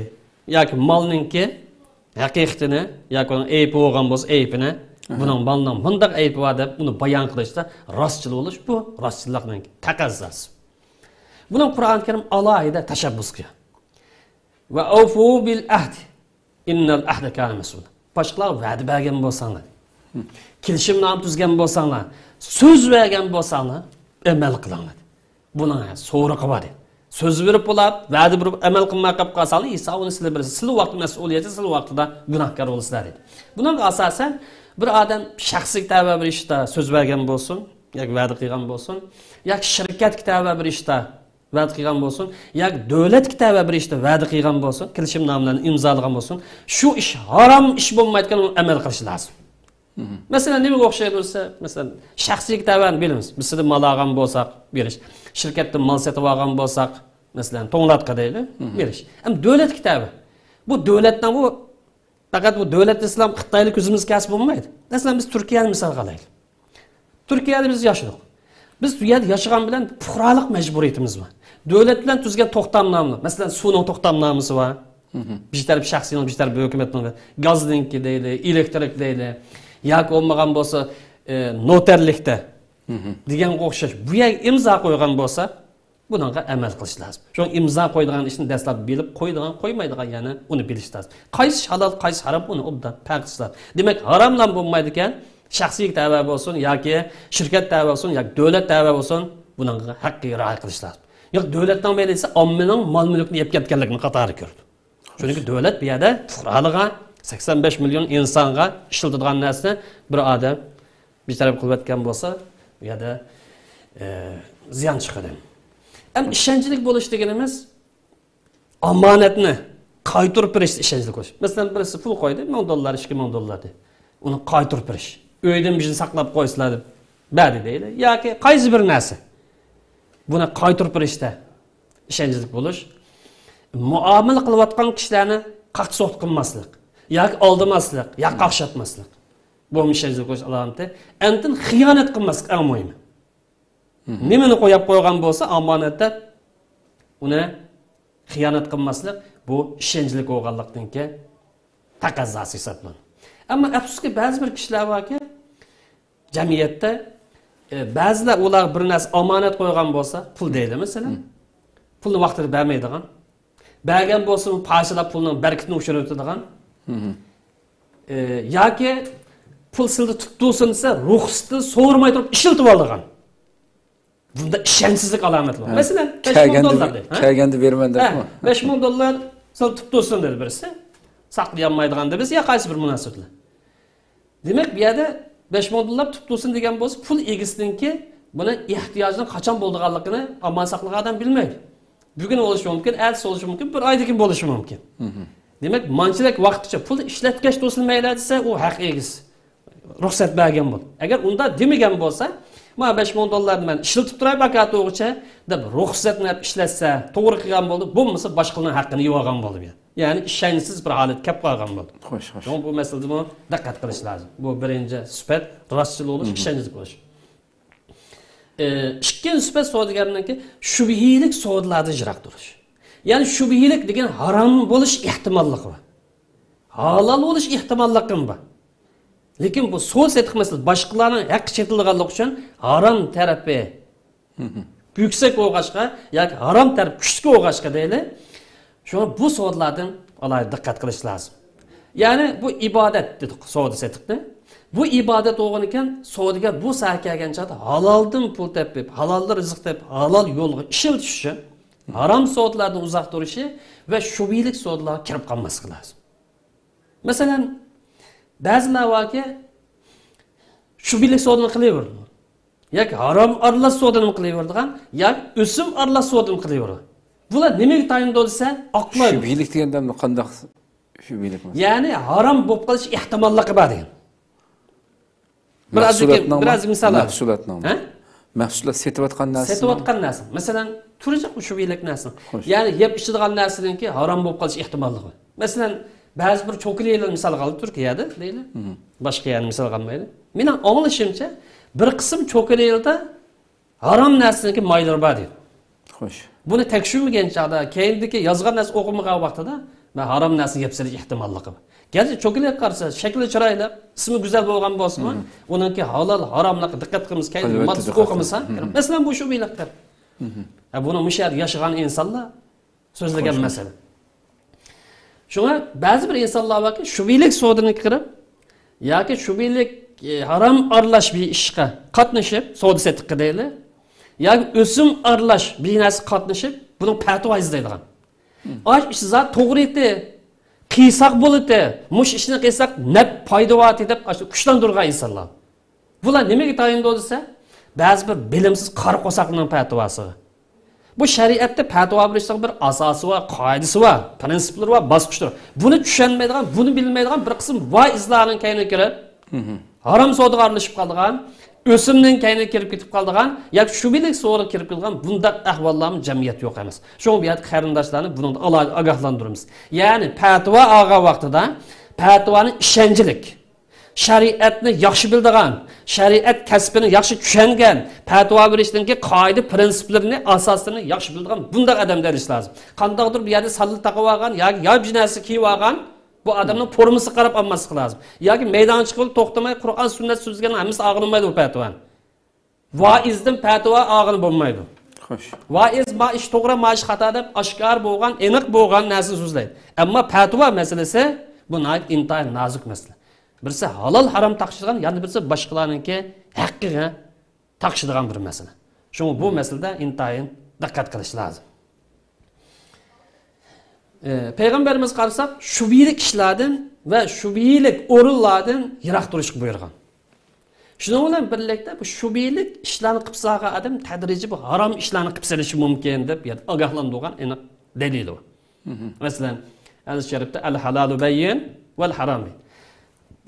ياكى مالنىڭكى ھەقىقىتىنى ياكى ئۇنىڭ ئەيىبى بولغان بولسا ئەيىبىنى، ئەھە. بۇنىڭ مالنىڭ مۇنداق ئەيىبى بار دەپ ئۇنى بايان قىلىشتا راستچىل بولۇش، بۇ راستچىللىقنىڭ تەقەززاسى. بۇنىڭ قۇرئان كەرىم ئالاھىدە تەشەببۇس قىلغان. ۋە ئەۋفۇ بىل ئەھدى ئىننەل ئەھدە كانە مەسئۇلا. باشقىلارغا ۋەدە بەرگەن بولساڭلار، كېلىشىمنامە تۈزگەن بولساڭلار، سۆز بەرگەن بولساڭلار، ئەمەل قىلىڭلار. بۇنىڭ سورىقى بار دېدى. سۆز بېرىپ بولۇپ، ۋەدە بېرىپ، ئەمەل قىلماي قېلىپ قالساڭلار، ھېسابىنى سىلەر بېرىسىز. سىلەر ۋاقتى مەسئۇلىيەتچى، سىلەر ۋاقتىدا گۇناھكار بولىسىلەر دېدى. بۇنىڭغا ئاساسەن، بىر ئادەم شەخسىگە تەۋە بىر ئىشتا سۆز بەرگەن بولسۇن، ياكى ۋەدە قىلغان بولسۇن، ياكى شىركەتكە تەۋە بىر ئىشتا ۋەدە قىلغان بولسۇن، ياكى دۆلەتكە تەۋە بىر ئىشتا ۋەدە قىلغان بولسۇن، كېلىشىمنامىلەرنى ئىمزالىغان بولسۇن، شۇ ئىش ھارام ئىش بولمايدىكەن، ئۇنى ئەمەل قىلىش لازىم. مەسىلەن، نېمىگە ئوخشايدۇ دېسە، مەسىلەن، شەخسىي تەۋەنى بىلىمىز. بىز سىلەردىن مال ئالغان بولساق، بېرىش. شىركەتتىن مال سېتىپ ئالغان بولساق، مەسىلەن، توڭلاتقۇ دەيلى، بېرىش. ئەمما دۆلەتكە تەۋە. بۇ دۆلەتنىڭ بۇ، پەقەت بۇ دۆلەت دېسىلا خىتايلا كۆزىمىزگە كەلسە بولمايدۇ. مەسىلەن، بىز تۈركىيەنى مىسالغا ئالايلى. تۈركىيەدە بىز ياشىدۇق. بىز بۇ يەردە ياشىغان بىلەن پۇقرالىق مەجبۇرىيىتىمىز بار. دۆلەت بىلەن تۈزگەن توختامنامىلار، مەسىلەن، سۇنىڭ توختامنامىسى بار. بىر تەرەپ شەخسىينىڭ، بىر تەرەپ ھۆكۈمەتنىڭ، گازنىڭكى دەيلى، ئېلېكتىرىك دەيلى، ياكى بولمىغان بولسا، ئە، نوتەرلىكتە دېگەنگە ئوخشاش بۇ يەرگە ئىمزا قويغان بولسا، بۇنىڭغا ئەمەل قىلىش لازىم. شۇڭا ئىمزا قويىدىغان ئىشنى دەسلەپ بىلىپ، قويىدىغان، قويمايدىغان يەرنى ئۇنى بىلىش لازىم. قايسى ھالال، قايسى ھارام، ئۇنى ئوبدان پەرق قىلىش لازىم. دېمەك، ھاراملام بولمايدىكەن، شەخسىيگە تەۋە بولسۇن ياكى شىركەت تەۋە بولسۇن ياكى دۆلەت تەۋە بولسۇن، بۇنىڭغا ھەققىگە رىئايە قىلىش لازىم. ياق، دۆلەتنىڭ مەيلى دېسە، ئاممىنىڭ مال-مۈلكىنى يەپ كەتكەنلىكىنى قاتارىدا كۆرىدۇ. چۈنكى دۆلەت بۇ يەردە پۇقرالىققا، سەكسەن بەش مىليون ئىنسانغا ئىشلىتىدىغان نەرسىنى بىر ئادەم بىر تەرەپ قىلىۋەتكەن بولسا، بۇ يەردە، ئە، زىيان چىقىدۇ. ئەمدى ئىشەنچلىك بولۇش دېگىنىمىز ئامانەتنى قايتۇرۇپ بېرىشتە ئىشەنچلىك بولۇش. مەسىلەن، بىرسى پۇل قويدى، مىڭ دوللار، ئىككى مىڭ دوللار دېدى. ئۇنى قايتۇرۇپ بېرىش. ئۆيدىن بىر يىل ساقلاپ قويسىلا دەپ بەردى دەيلى. ياكى قايسى بىر نەرسە. بۇنى قايتۇرۇپ بېرىشتە ئىشەنچلىك بولۇش. مۇئامىلە قىلىۋاتقان كىشىلەرنى قاقتى-سوقتى قىلماسلىق. ياكى ئالدىماسلىق، ياكى قاقشاتماسلىق. بۇمۇ ئىشەنچلىك بولۇش ئالامىتى. ئەندىن خىيانەت قىلماسلىق ئەڭ مۇھىمى. نېمىنى قويۇپ قويغان بولسا ئامانەت دەپ، ئۇنى خىيانەت قىلماسلىق، بۇ ئىشەنچلىك بولغانلىقنىڭكى تەقەززاسى ھېسابلىنىدۇ. ئەمما ئەپسۇسكى، بەزى بىر كىشىلەر باركى، جەمئىيەتتە، ئە، بەزىلەر ئۇلارغا بىر نەرسە ئامانەت قويغان بولسا، پۇل دەيلى مەسىلەن، پۇلنى ۋاقتىدا بەرمەيدىغان، بەرگەن بولسىمۇ پارچىلاپ پۇلنىڭ بەرىكىتىنى ئۆچۈرۈۋېتىدىغان، ئە، ياكى پۇل سىلىدە تۇتۇلسۇن دېسە، رۇخسىتىنى سورىماي تۇرۇپ ئىشلىتىۋالىدىغان. بۇندا ئىشەنچسىزلىك ئالامەتلىرى بار. مەسىلەن، بەش مىڭ كەلگەندە دوللار دەيلى، ھە؟ كەلگەندە بېرىمەن دەپمۇ؟ ھە، بەش مىڭ دوللار سىلىدە تۇتۇلسۇن دېدى بىرسى. ساقلىيالمايدىغان دېدى بىرسى، يا قايسى بىر مۇناسىۋەتلەر. دېمەك، بۇ يەردە بەش مىڭ دوللار تۇتۇلسۇن دېگەن بولسا، پۇل ئىگىسىنىڭكى بۇنى ئېھتىياجىنىڭ قاچان بولىدىغانلىقىنى ئامانەت ساقلىغان ئادەم بىلمەيدۇ. بۈگۈن بولۇشى مۇمكىن، ئەتىسى بولۇشى مۇمكىن، بىر ئايدىن كېيىن بولۇشى مۇمكىن. دېمەك، مانچىلىك ۋاقىتقىچە پۇل ئىشلەتكەچ تۇرسۇن مەيلى دېسە، ئۇ ھەق ئىگىسى. رۇخسەت بەرگەن بول. ئەگەر ئۇنداق دېمىگەن بولسا، مانا بەش مىڭ دوللارنى مەن ئىشلىتىپ تۇراي ۋاكالىتىغىچە دەپ رۇخسەتنى ئېلىپ ئىشلەتسە، توغرا قىلغان بولدى، بولمىسا باشقىلارنىڭ ھەققىنى يېۋالغان بولدى. يەنى ئىشەنچسىز بىر ھالەتكە كەپ قالغان بولدى. خوش، خوش. شۇڭا بۇ مەسىلىدىمۇ دىققەت قىلىش لازىم. بۇ بىرىنچى سۈپەت، راستچىل بولۇش، ئىشەنچلىك بولۇش. ئى، ئىككىنچى سۈپەت سودىگەرنىڭكى شۈبھىلىك سودىلاردىن يىراق تۇرۇش. يەنى شۈبھىلىك دېگەن ھارام بولۇش ئېھتىماللىقى بار. ھالال بولۇش ئېھتىماللىقىمۇ بار. لېكىن بۇ سودا سېتىق مەسىلىسى باشقىلارنىڭ ھەققى چېتىلىدىغانلىقى ئۈچۈن ھارام تەرىپى يۈكسەك بولغاچقا ياكى ھارام تەرىپى كۈچلۈك بولغاچقا دەيلى. شۇڭا بۇ سودىلاردىن ئالاھىدە دىققەت قىلىش لازىم. يەنى بۇ ئىبادەت دېدۇق، سودا سېتىقنى. بۇ ئىبادەت بولغىنىكەن، سودىگەر بۇ ساھەگە كەلگەن چاغدا ھالالدىن پۇل تېپىپ، ھالالدىن رىزىق تېپىپ، ھالال يولغا ئىشلىتىش ئۈچۈن ھارام سودىلاردىن ئۇزاق تۇرۇشى ۋە شۈبھىلىك سودىلارغا كىرىپ قالماسلىقى لازىم. مەسىلەن، بەزىلەر باركى، شۈبھىلىك سودىنى قىلىۋېرىدۇ. ياكى ھارام ئارىلاش سودىنى قىلىۋېرىدىغان، ياكى ئۆسۈم ئارىلاش سودىنى قىلىۋېرىدۇ. بۇلار نېمىگە تايىنىدۇ دېسە، ئاقلايدۇ. شۈبھىلىك دېگەندە قانداق شۈبھىلىك مەسىلەن؟ يەنى ھارام بولۇپ قېلىش ئېھتىماللىقى بار دېگەن. بىر ئاز، مەھسۇلاتنىڭ، بىر ئاز مىسال بەر. مەھسۇلاتنىڭ. ھە؟ مەھسۇلات سېتىۋاتقان نەرسىنىڭ. سېتىۋاتقان نەرسە. مەسىلەن، تۇرۇجاق شۈبھىلىك نەرسە. خوش. يەنى يەپ ئىچىدىغان نەرسىنىڭكى ھارام بولۇپ قېلىش ئېھتىماللىقى. مەسىلەن، بەزى بىر چوكىلىلار مىسالغا ئالدى تۈركىيەدە دەيلى. باشقا يەرنى مىسالغا ئالمايلى. مېنىڭ ئاڭلىشىمچە، بىر قىسىم چوكىلىلاردا ھارام نەرسىنىڭكى مايلىرى بار دەيدۇ. خوش. بۇنى تەكشۈرمىگەن چاغدا، كەينىدىكى يازغان نەرسە ئوقۇمىغان ۋاقتىدا، مەن ھارام نەرسىنى يەپ سېلىش ئېھتىماللىقى بار. گەرچە چوكىلىغا قارىسا، شەكلى چىرايلىق، ئىسمى گۈزەل بولغان بولسىمۇ، ئۇنىڭكى ھالال، ھاراملىقىغا دىققەت قىلمىسا، كەينىدىكى ماددىسىغا ئوقۇمىسا، مەسىلەن، بۇ شۈبھىلىكتۇر. ھە، بۇنى مۇشۇ يەردە ياشىغان ئىنسانلار سۆزلىگەن مەسىلە. شۇڭا بەزى بىر ئىنسانلار باركى، شۈبھىلىك سودىنى كىرىپ ياكى شۈبھىلىك، ئى، ھارام ئارىلاش بىر ئىشقا قاتنىشىپ، سودا سېتىققا دەيلى، ياكى ئۆسۈم ئارىلاش بىر نەرسىگە قاتنىشىپ، بۇنىڭ پەتىۋا ئىزدەيدىغان. ئاش ئىچسا توغرىتى، قىلساق بولىتى، مۇش ئىشنى قىلساق نەپ پايدا بارتى دەپ ئاشۇ كۈچلەندۈرگەن ئىنسانلار. بۇلار نېمىگە تايىنىدۇ دېسە، بەزى بىر بىلىمسىز قارا قورساقنىڭ پەتىۋاسىغا. بۇ شەرىئەتتە پەتىۋا بېرىشنىڭ بىر ئاساسى بار، قائىدىسى بار، پىرىنسىپلىرى بار، باسقۇچلىرى. بۇنى چۈشەنمەيدىغان، بۇنى بىلمەيدىغان بىر قىسىم ۋائىزلارنىڭ كەينىگە كىرىپ، ھارام سودىغا ئارىلىشىپ قالىدىغان، ئۆسۈمنىڭ كەينىگە كىرىپ كېتىپ قالىدىغان ياكى شۈبھىلىك سودىغا كىرىپ كېتىدىغان بۇنداق ئەھۋاللارمۇ جەمئىيەتتە يوق ئەمەس. شۇڭا بۇ يەردىكى قېرىنداشلارنى بۇنىڭدىن ئالاھىدە ئاگاھلاندۇرىمىز. يەنى پەتىۋا ئالغان ۋاقتىدا پەتىۋانى ئىشەنچلىك، شەرىئەتنى ياخشى بىلىدىغان، شەرىئەت كەسپىنى ياخشى چۈشەنگەن، پەتىۋا بېرىشنىڭكى قائىدە پىرىنسىپلىرىنى، ئاساسلىرىنى ياخشى بىلىدىغان بۇنداق ئادەم دېيىش لازىم. قانداقتۇر بۇ يەردە ساللا تاقىۋالغان ياكى ياپيېشىل نەرسە كىيىۋالغان بۇ ئادەمنىڭ فورمىسىغا قاراپ ئالماسلىق لازىم. ياكى مەيدانغا چىقىپ توختىماي قۇرئان سۈننەت سۆزلىگەن ھەممىسى ئاغرىمايدۇ بۇ پەتىۋانى. ۋائىزدىن پەتىۋا ئالغىلى بولمايدۇ. خوش. ۋائىز ما ئىش توغرا، ما ئىش خاتا دەپ ئاشكارا بولغان، ئېنىق بولغان نەرسىنى سۆزلەيدۇ. ئەمما پەتىۋا مەسىلىسى بۇ ناھايىتى ئىنتايىن نازۇك مەسىلە. بىرسى ھالال ھارام تاقىشىدىغان، يەنە بىرسى باشقىلارنىڭكى ھەققىگە تاقىشىدىغان بىر مەسىلە. شۇڭا بۇ مەسىلىدە ئىنتايىن دىققەت قىلىش لازىم. ئى، پەيغەمبىرىمىزگە قارىساق، شۈبھىلىك ئىشلاردىن ۋە شۈبھىلىك ئورۇنلاردىن يىراق تۇرۇشقا بۇيرۇغان. شۇنىڭ بىلەن بىرلىكتە، بۇ شۈبھىلىك ئىشلارنى قىلىپ سالغان ئادەم تەدرىجىي بۇ ھارام ئىشلارنى قىلىپ سېلىشى مۇمكىن دەپ يەنە ئاگاھلاندۇرغان ئېنىق دەلىلى بار. مەسىلەن، ھەدىس شەرىپتە، «ئەل ھالالۇ بەيين ۋەل ھارام» دەيدۇ.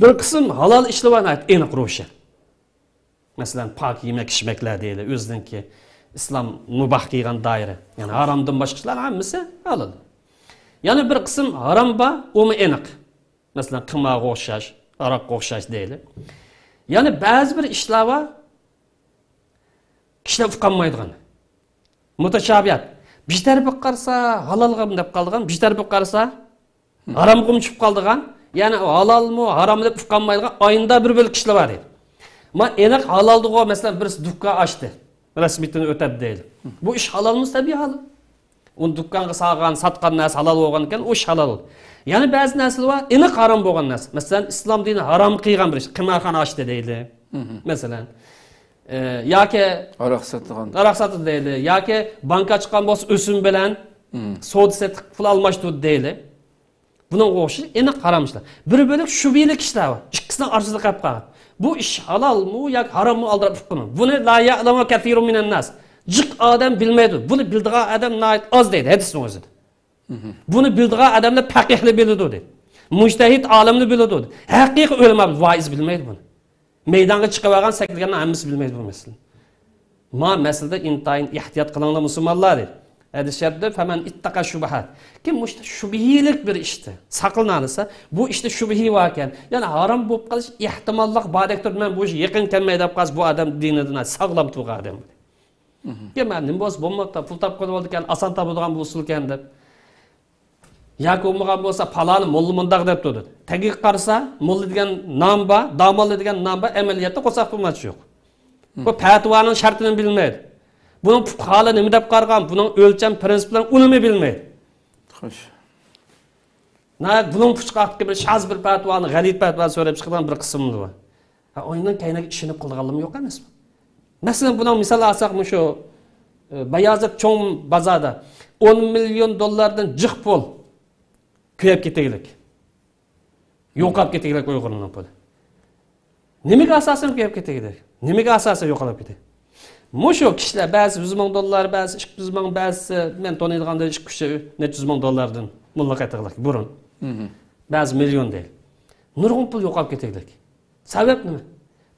بىر قىسىم ھالال ئىشلار بار، ناھايىتى ئېنىق روشەن. مەسىلەن، پاك يېمەك-ئىچمەكلەر دەيلى، ئۆزىنىڭكى ئىسلام مۇباھ قىلغان دائىرە. يەنى ھارامدىن باشقا ئىشلار ھەممىسى ھالال. يەنە بىر قىسىم ھارام بار، ئۇمۇ ئېنىق. مەسىلەن، قىمارغا ئوخشاش، ھاراققا ئوخشاش دەيلى. يەنە بەزى بىر ئىشلار بار، كىشىلەر ئۇقالمايدىغان. مۇتەشابىھات. بىر تەرىپىگە قارىسا ھالالغىمۇ دەپ قالىدىغان، بىر تەرىپىگە قارىسا ھارامغىمۇ چۈشۈپ قالىدىغان، يەنى ھالالمۇ، ھاراممۇ دەپ ئۇقالمايدىغان ئاينىدا بىر بۆلەك كىشىلەر بار دەيدۇ. ما ئېنىق ھالالدىغۇ، مەسىلەن، بىرسى دۇكان ئاچتى، رەسمىيىتىنى ئۆتەپ دەيدۇ. بۇ ئىش ھالالمۇ؟ تەبىئىي ھالال. ئۇنى دۇكانغا سالغان، ساتقان نەرسە ھالال بولغان ئىكەن، ئۇ ئىش ھالال بولدى. يەنە بەزى نەرسىلەر بار، ئېنىق ھارام بولغان نەرسە. مەسىلەن، ئىسلام دىنى ھارام قىلغان بىر ئىش، قىمارخانا ئاچتى دەيلى. مەسىلەن، ئى، ياكى ھاراق ساتىدىغان. ھاراق ساتىدۇ دەيلى، ياكى بانكا ئاچقان بولسا ئۆسۈم بىلەن سودا سېتىق پۇل ئالماشتۇردى دەيلى. بۇنىڭغا ئوخشاش ئېنىق ھارام ئىشلار. بىر بۆلەك شۈبھىلىك ئىشلار بار. ئىككىسىنىڭ ئارىسىدا قېلىپ قالغان. بۇ ئىش ھالالمۇ ياكى ھاراممۇ ئالدىراپ ئۇققىنىم. بۇنى لا يەلەمۇ كەسىرۇن مىنەن ناس. جىق ئادەم بىلمەيدۇ. بۇنى بىلىدىغان ئادەم ناھايىتى ئاز دەيدۇ ھەدىسنىڭ ئۆزىدە. بۇنى بىلىدىغان ئادەملەر پەقىھلەر بىلىدۇ دەيدۇ. مۇجتەھىد ئالىملەر بىلىدۇ دەيدۇ. ھەقىقىي ئۆلىمە، ۋائىز بىلمەيدۇ بۇنى. مەيدانغا چىقىۋالغان سەكرىگەننىڭ ھەممىسى بىلمەيدۇ بۇ مەسىلىنى. ما مەسىلىدە ئىنتايىن ئېھتىيات قىلىڭلار مۇسۇلمانلار دەيدۇ. ھەدىس شەرىپتە، «فەمەن ئىتتەقە شۇبھات». كىم مۇشۇ شۈبھىلىك بىر ئىشتا ساقلىنالىسا، بۇ ئىشتا شۈبھە باركەن، يەنى ھارام بولۇپ قېلىش ئېھتىماللىق باردەك تۇرىدۇ، مەن بۇ ئىشقا يېقىن كەلمەي دەپ قالسا، بۇ ئادەم دىنىدىن ساغلام تۇرغان ئادەم. كىم، «ھە، نېمە بولسا بولماپتۇ، پۇل تاپقىلى بولىدىكەن، ئاسان تاپىدىغان بۇ ئۇسۇلكەن» دەپ. ياكى بولمىغان بولسا، پالانى موللا مۇنداق دەپتۇ دەپ. تەگىگە قارىسا، موللا دېگەن نام بار، داموللا دېگەن نام بار، ئەمەلىيەتتە قورساق توماچ يوق. بۇ پەتىۋانىڭ شەرتىنى بىلمەيدۇ. بۇنىڭ پۇقھالىرى نېمە دەپ قارىغان، بۇنىڭ ئۆلچەم پىرىنسىپلىرىنى ئۇنىمۇ بىلمەيدۇ. خوش. ناھايىتى بۇلۇڭ پۇچقاقتىكى بىر شاز بىر پەتىۋانى، غەلىتە پەتىۋا سۆرەپ چىقىدىغان بىر قىسىملىرى بار. ھە، ئۇنىڭ كەينىگە ئىشىنىپ قىلىدىغانلىرىمۇ يوق ئەمەسمۇ؟ مەسىلەن، بۇنىڭ مىسالى ئالساق، مۇشۇ، ئە، بايازىد چوڭ بازاردا ئون مىليون دوللاردىن جىق پۇل كۆيۈپ كېتىگلىك. يوقاپ كېتىگلىك ئۇيغۇرنىڭ پۇلى. نېمىگە ئاساسەن كۆيۈپ كېتىگلىك؟ نېمىگە ئاساسەن يوقاپ كېتىگلىك؟ مۇشۇ كىشىلەر بەزى يۈز مىڭ دوللار، بەزى ئىككى يۈز مىڭ، بەزىسى مەن تونۇيدىغاندا ئىككى يۈز نەچچە يۈز مىڭ دوللاردىن مۇللا قېتىغلىق بۇرۇن. بەزى مىليون دەيلى. نۇرغۇن پۇل يوقاپ كېتىگلىك. سەۋەب نېمە؟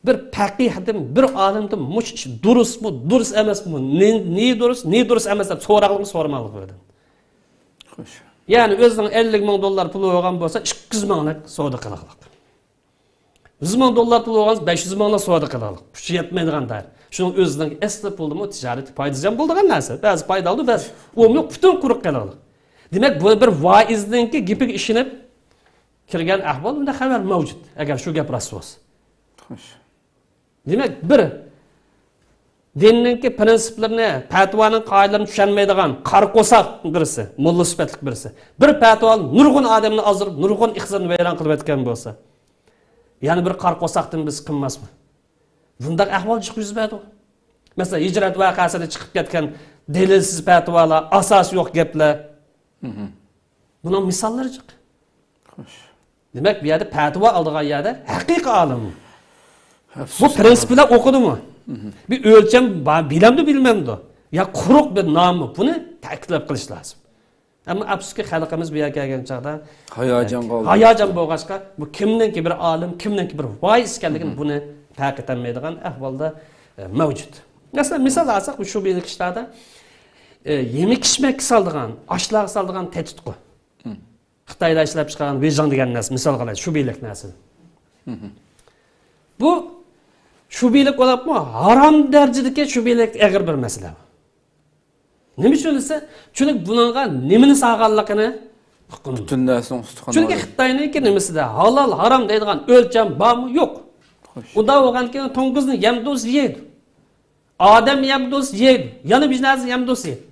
بىر پەقىھدىن، بىر ئالىمدىن مۇشۇ ئىش دۇرۇسمۇ، دۇرۇس ئەمەسمۇ، نى، نى دۇرۇس، نى دۇرۇس ئەمەس دەپ سوراقلىرىنى سورىماقلىق بۇ ئادەم. خوش. يەنى ئۆزىنىڭ ئەللىك مىڭ دوللار پۇلى بولغان بولسا، ئىككى يۈز مىڭلىق سودا قىلىقلىق. يۈز مىڭ دوللار پۇلى بولغان بولسا، بەش يۈز مىڭلىق سودا قىلىقلىق. كۈچى يەتمەيدىغان دائىرە. شۇنىڭ ئۆزىنىڭ ئەسلى پۇلىدىمۇ تىجارىتى پايدىسىجان بولىدىغان نەرسە. بەزى پايدا ئالىدۇ، بەزى ئۇمۇ يوق، پۈتۈن قۇرۇق قېلىقلىق. دېمەك، بۇ بىر ۋائىزنىڭكى گېپىگە ئىشىنىپ كىرگەن ئەھۋال، بۇنداق خەۋەر مەۋجۇت. ئەگەر شۇ گەپ راست بولسا. خوش. دېمەك، بىر دىننىڭكى پىرىنسىپلىرىنى، پەتىۋانىڭ قائىدىلىرىنى چۈشەنمەيدىغان قارا قورساق بىرسى، موللا سۈپەتلىك بىرسى، بىر پەتىۋا نۇرغۇن ئادەمنى ئازدۇرۇپ، نۇرغۇن ئىقتىسادنى ۋەيران قىلىۋەتكەن بولسا، يەنە بىر قارا قورساقتىن بىز قىلماسمۇ؟ بۇنداق ئەھۋال جىق يۈز بەردى. مەسىلەن، ھىجرەت ۋەقەسىدە چىقىپ كەتكەن دەلىلسىز پەتىۋالار، ئاساسى يوق گەپلەر. بۇنىڭ مىساللىرى جىق. خوش. دېمەك، بۇ يەردە پەتىۋا ئالىدىغان يەردە ھەقىقىي ئالىم. بۇ پىرىنسىپ بىلەن ئوقۇدىمۇ؟ بىر ئۆلچەم بار، بىلەمدۇ، بىلمەمدۇ؟ يا قۇرۇق بىر ناممۇ؟ بۇنى تەكىتلەپ قىلىش لازىم. ئەمما ئەپسۇسكى، خەلقىمىز بۇ يەرگە كەلگەن چاغدا ھاياجان قالدى. ھاياجان بولغاچقا، بۇ كىمنىڭكى بىر ئالىم، كىمنىڭكى بىر ۋايىس ئىكەنلىكىنى بۇنى پەرق ئېتەلمەيدىغان ئەھۋالدا، ئە، مەۋجۇت. مەسىلەن، مىسال ئالساق، بۇ شۇ بىر ئىشلاردا، ئە، يېمەك-ئىچمەككە سالىدىغان، ئاشلارغا سالىدىغان تېتىتقۇ. خىتايلار ئىشلەپ چىقارغان ۋېيجاڭ دېگەن نەرسە، مىسال قىلايلى، شۇ بىلەك نەرسە. بۇ شۈبھىلىك بولۇپمۇ، ھارام دەرىجىدىكى شۈبھىلىك ئېغىر بىر مەسىلە. نېمە ئۈچۈن دېسە، چۈنكى بۇنىڭغا نېمىنى سالغانلىقىنى ئۇقمىدى. پۈتۈن نەرسىنىڭ ئۈستى قان چۈنكى بار. خىتاينىڭكى نېمىسىدە ھالال، ھارام دەيدىغان ئۆلچەم بارمۇ؟ يوق. خوش. ئۇنداق بولغاندىكىن توڭگۇزنى يەمدۇ يەيدۇ. ئادەم يەمدۇ يەيدۇ. يەنە بىر نەرسە يەمدۇ يەيدۇ.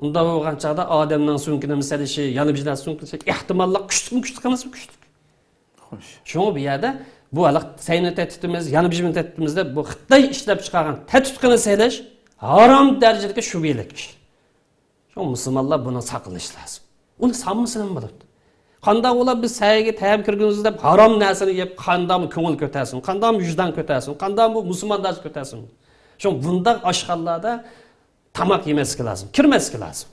ئۇنداق بولغان چاغدا ئادەمنىڭ سۆڭىكىنى سېلىشى، يەنە بىر نەرسە سۆڭىكىنى سېلىشى ئېھتىماللىق كۈچلۈكمۇ، كۈچلۈك ئەمەسمۇ؟ كۈچلۈك. خوش. شۇڭا بۇ يەردە بۇ ھېلىقى سەينى تەتۈتىمىز، يەنە بىر تەتۈتىمىز دەپ بۇ خىتاي ئىشلەپ چىقارغان تەتۈتكىنى سېلىش ھارام دەرىجىدىكى شۈبھىلىك ئىش. شۇڭا مۇسۇلمانلار بۇنى ساقلىنىش لازىم. ئۇنى سالمىسا نېمە بولىدۇ؟ قانداق ئۇلار بىز سەھەرگە تەم كىرگۈزىمىز دەپ ھارام نەرسىنى يەپ، قانداقمۇ كۆڭۈل كۆتەرسۇن، قانداقمۇ ۋىجدان كۆتەرسۇن، قانداقمۇ مۇسۇلماندارچىلىق كۆتەرسۇن؟ شۇڭا بۇنداق ئاشخانىلاردا تاماق يېمەسلىكى لازىم، كىرمەسلىكى لازىم.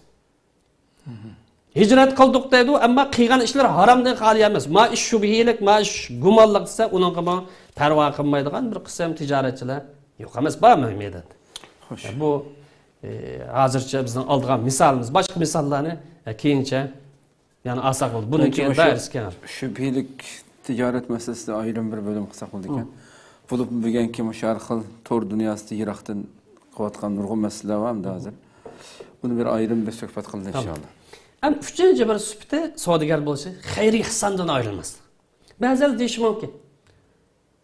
ھىجرەت قىلدۇق دەيدۇ، ئەمما قىلغان ئىشلىرى ھارامدىن خالىي ئەمەس. ما ئىش شۈبھىلىك، ما ئىش گۇمانلىق دېسە، ئۇنىڭغىمۇ پەرۋا قىلمايدىغان بىر قىسىم تىجارەتچىلەر يوق ئەمەس، بار مەيداندا. خوش. بۇ، ئى، ھازىرچە بىزنىڭ ئالىدىغان مىسالىمىز. باشقا مىساللارنى، ئى، كېيىنچە يەنە ئالساق بولىدۇ. بۇنىڭكى بەلكى مۇشۇ دائىرىسى كېڭىيەر. شۈبھىلىك تىجارەت مەسىلىسىدە ئايرىم بىر بۆلۈم قىلساق بولىدىكەن. ھە. بولۇپمۇ بۈگۈنكى مۇشۇ ھەر خىل تور دۇنياسىدا يىراقتىن قىلىۋاتقان نۇرغۇن مەسىلىلەر بار ئەمدى ھازىر. بۇنى بىر ئايرىم بىر سۆھبەت قىلىدۇ، تامام، ئىنشاللا. ئەمدى ئۈچىنچى بىر سۈپىتى سودىگەر بولۇشى، خەير ئېھساندىن ئايرىلماسلىق. بەزىلەر دېيىشى مۇمكىن،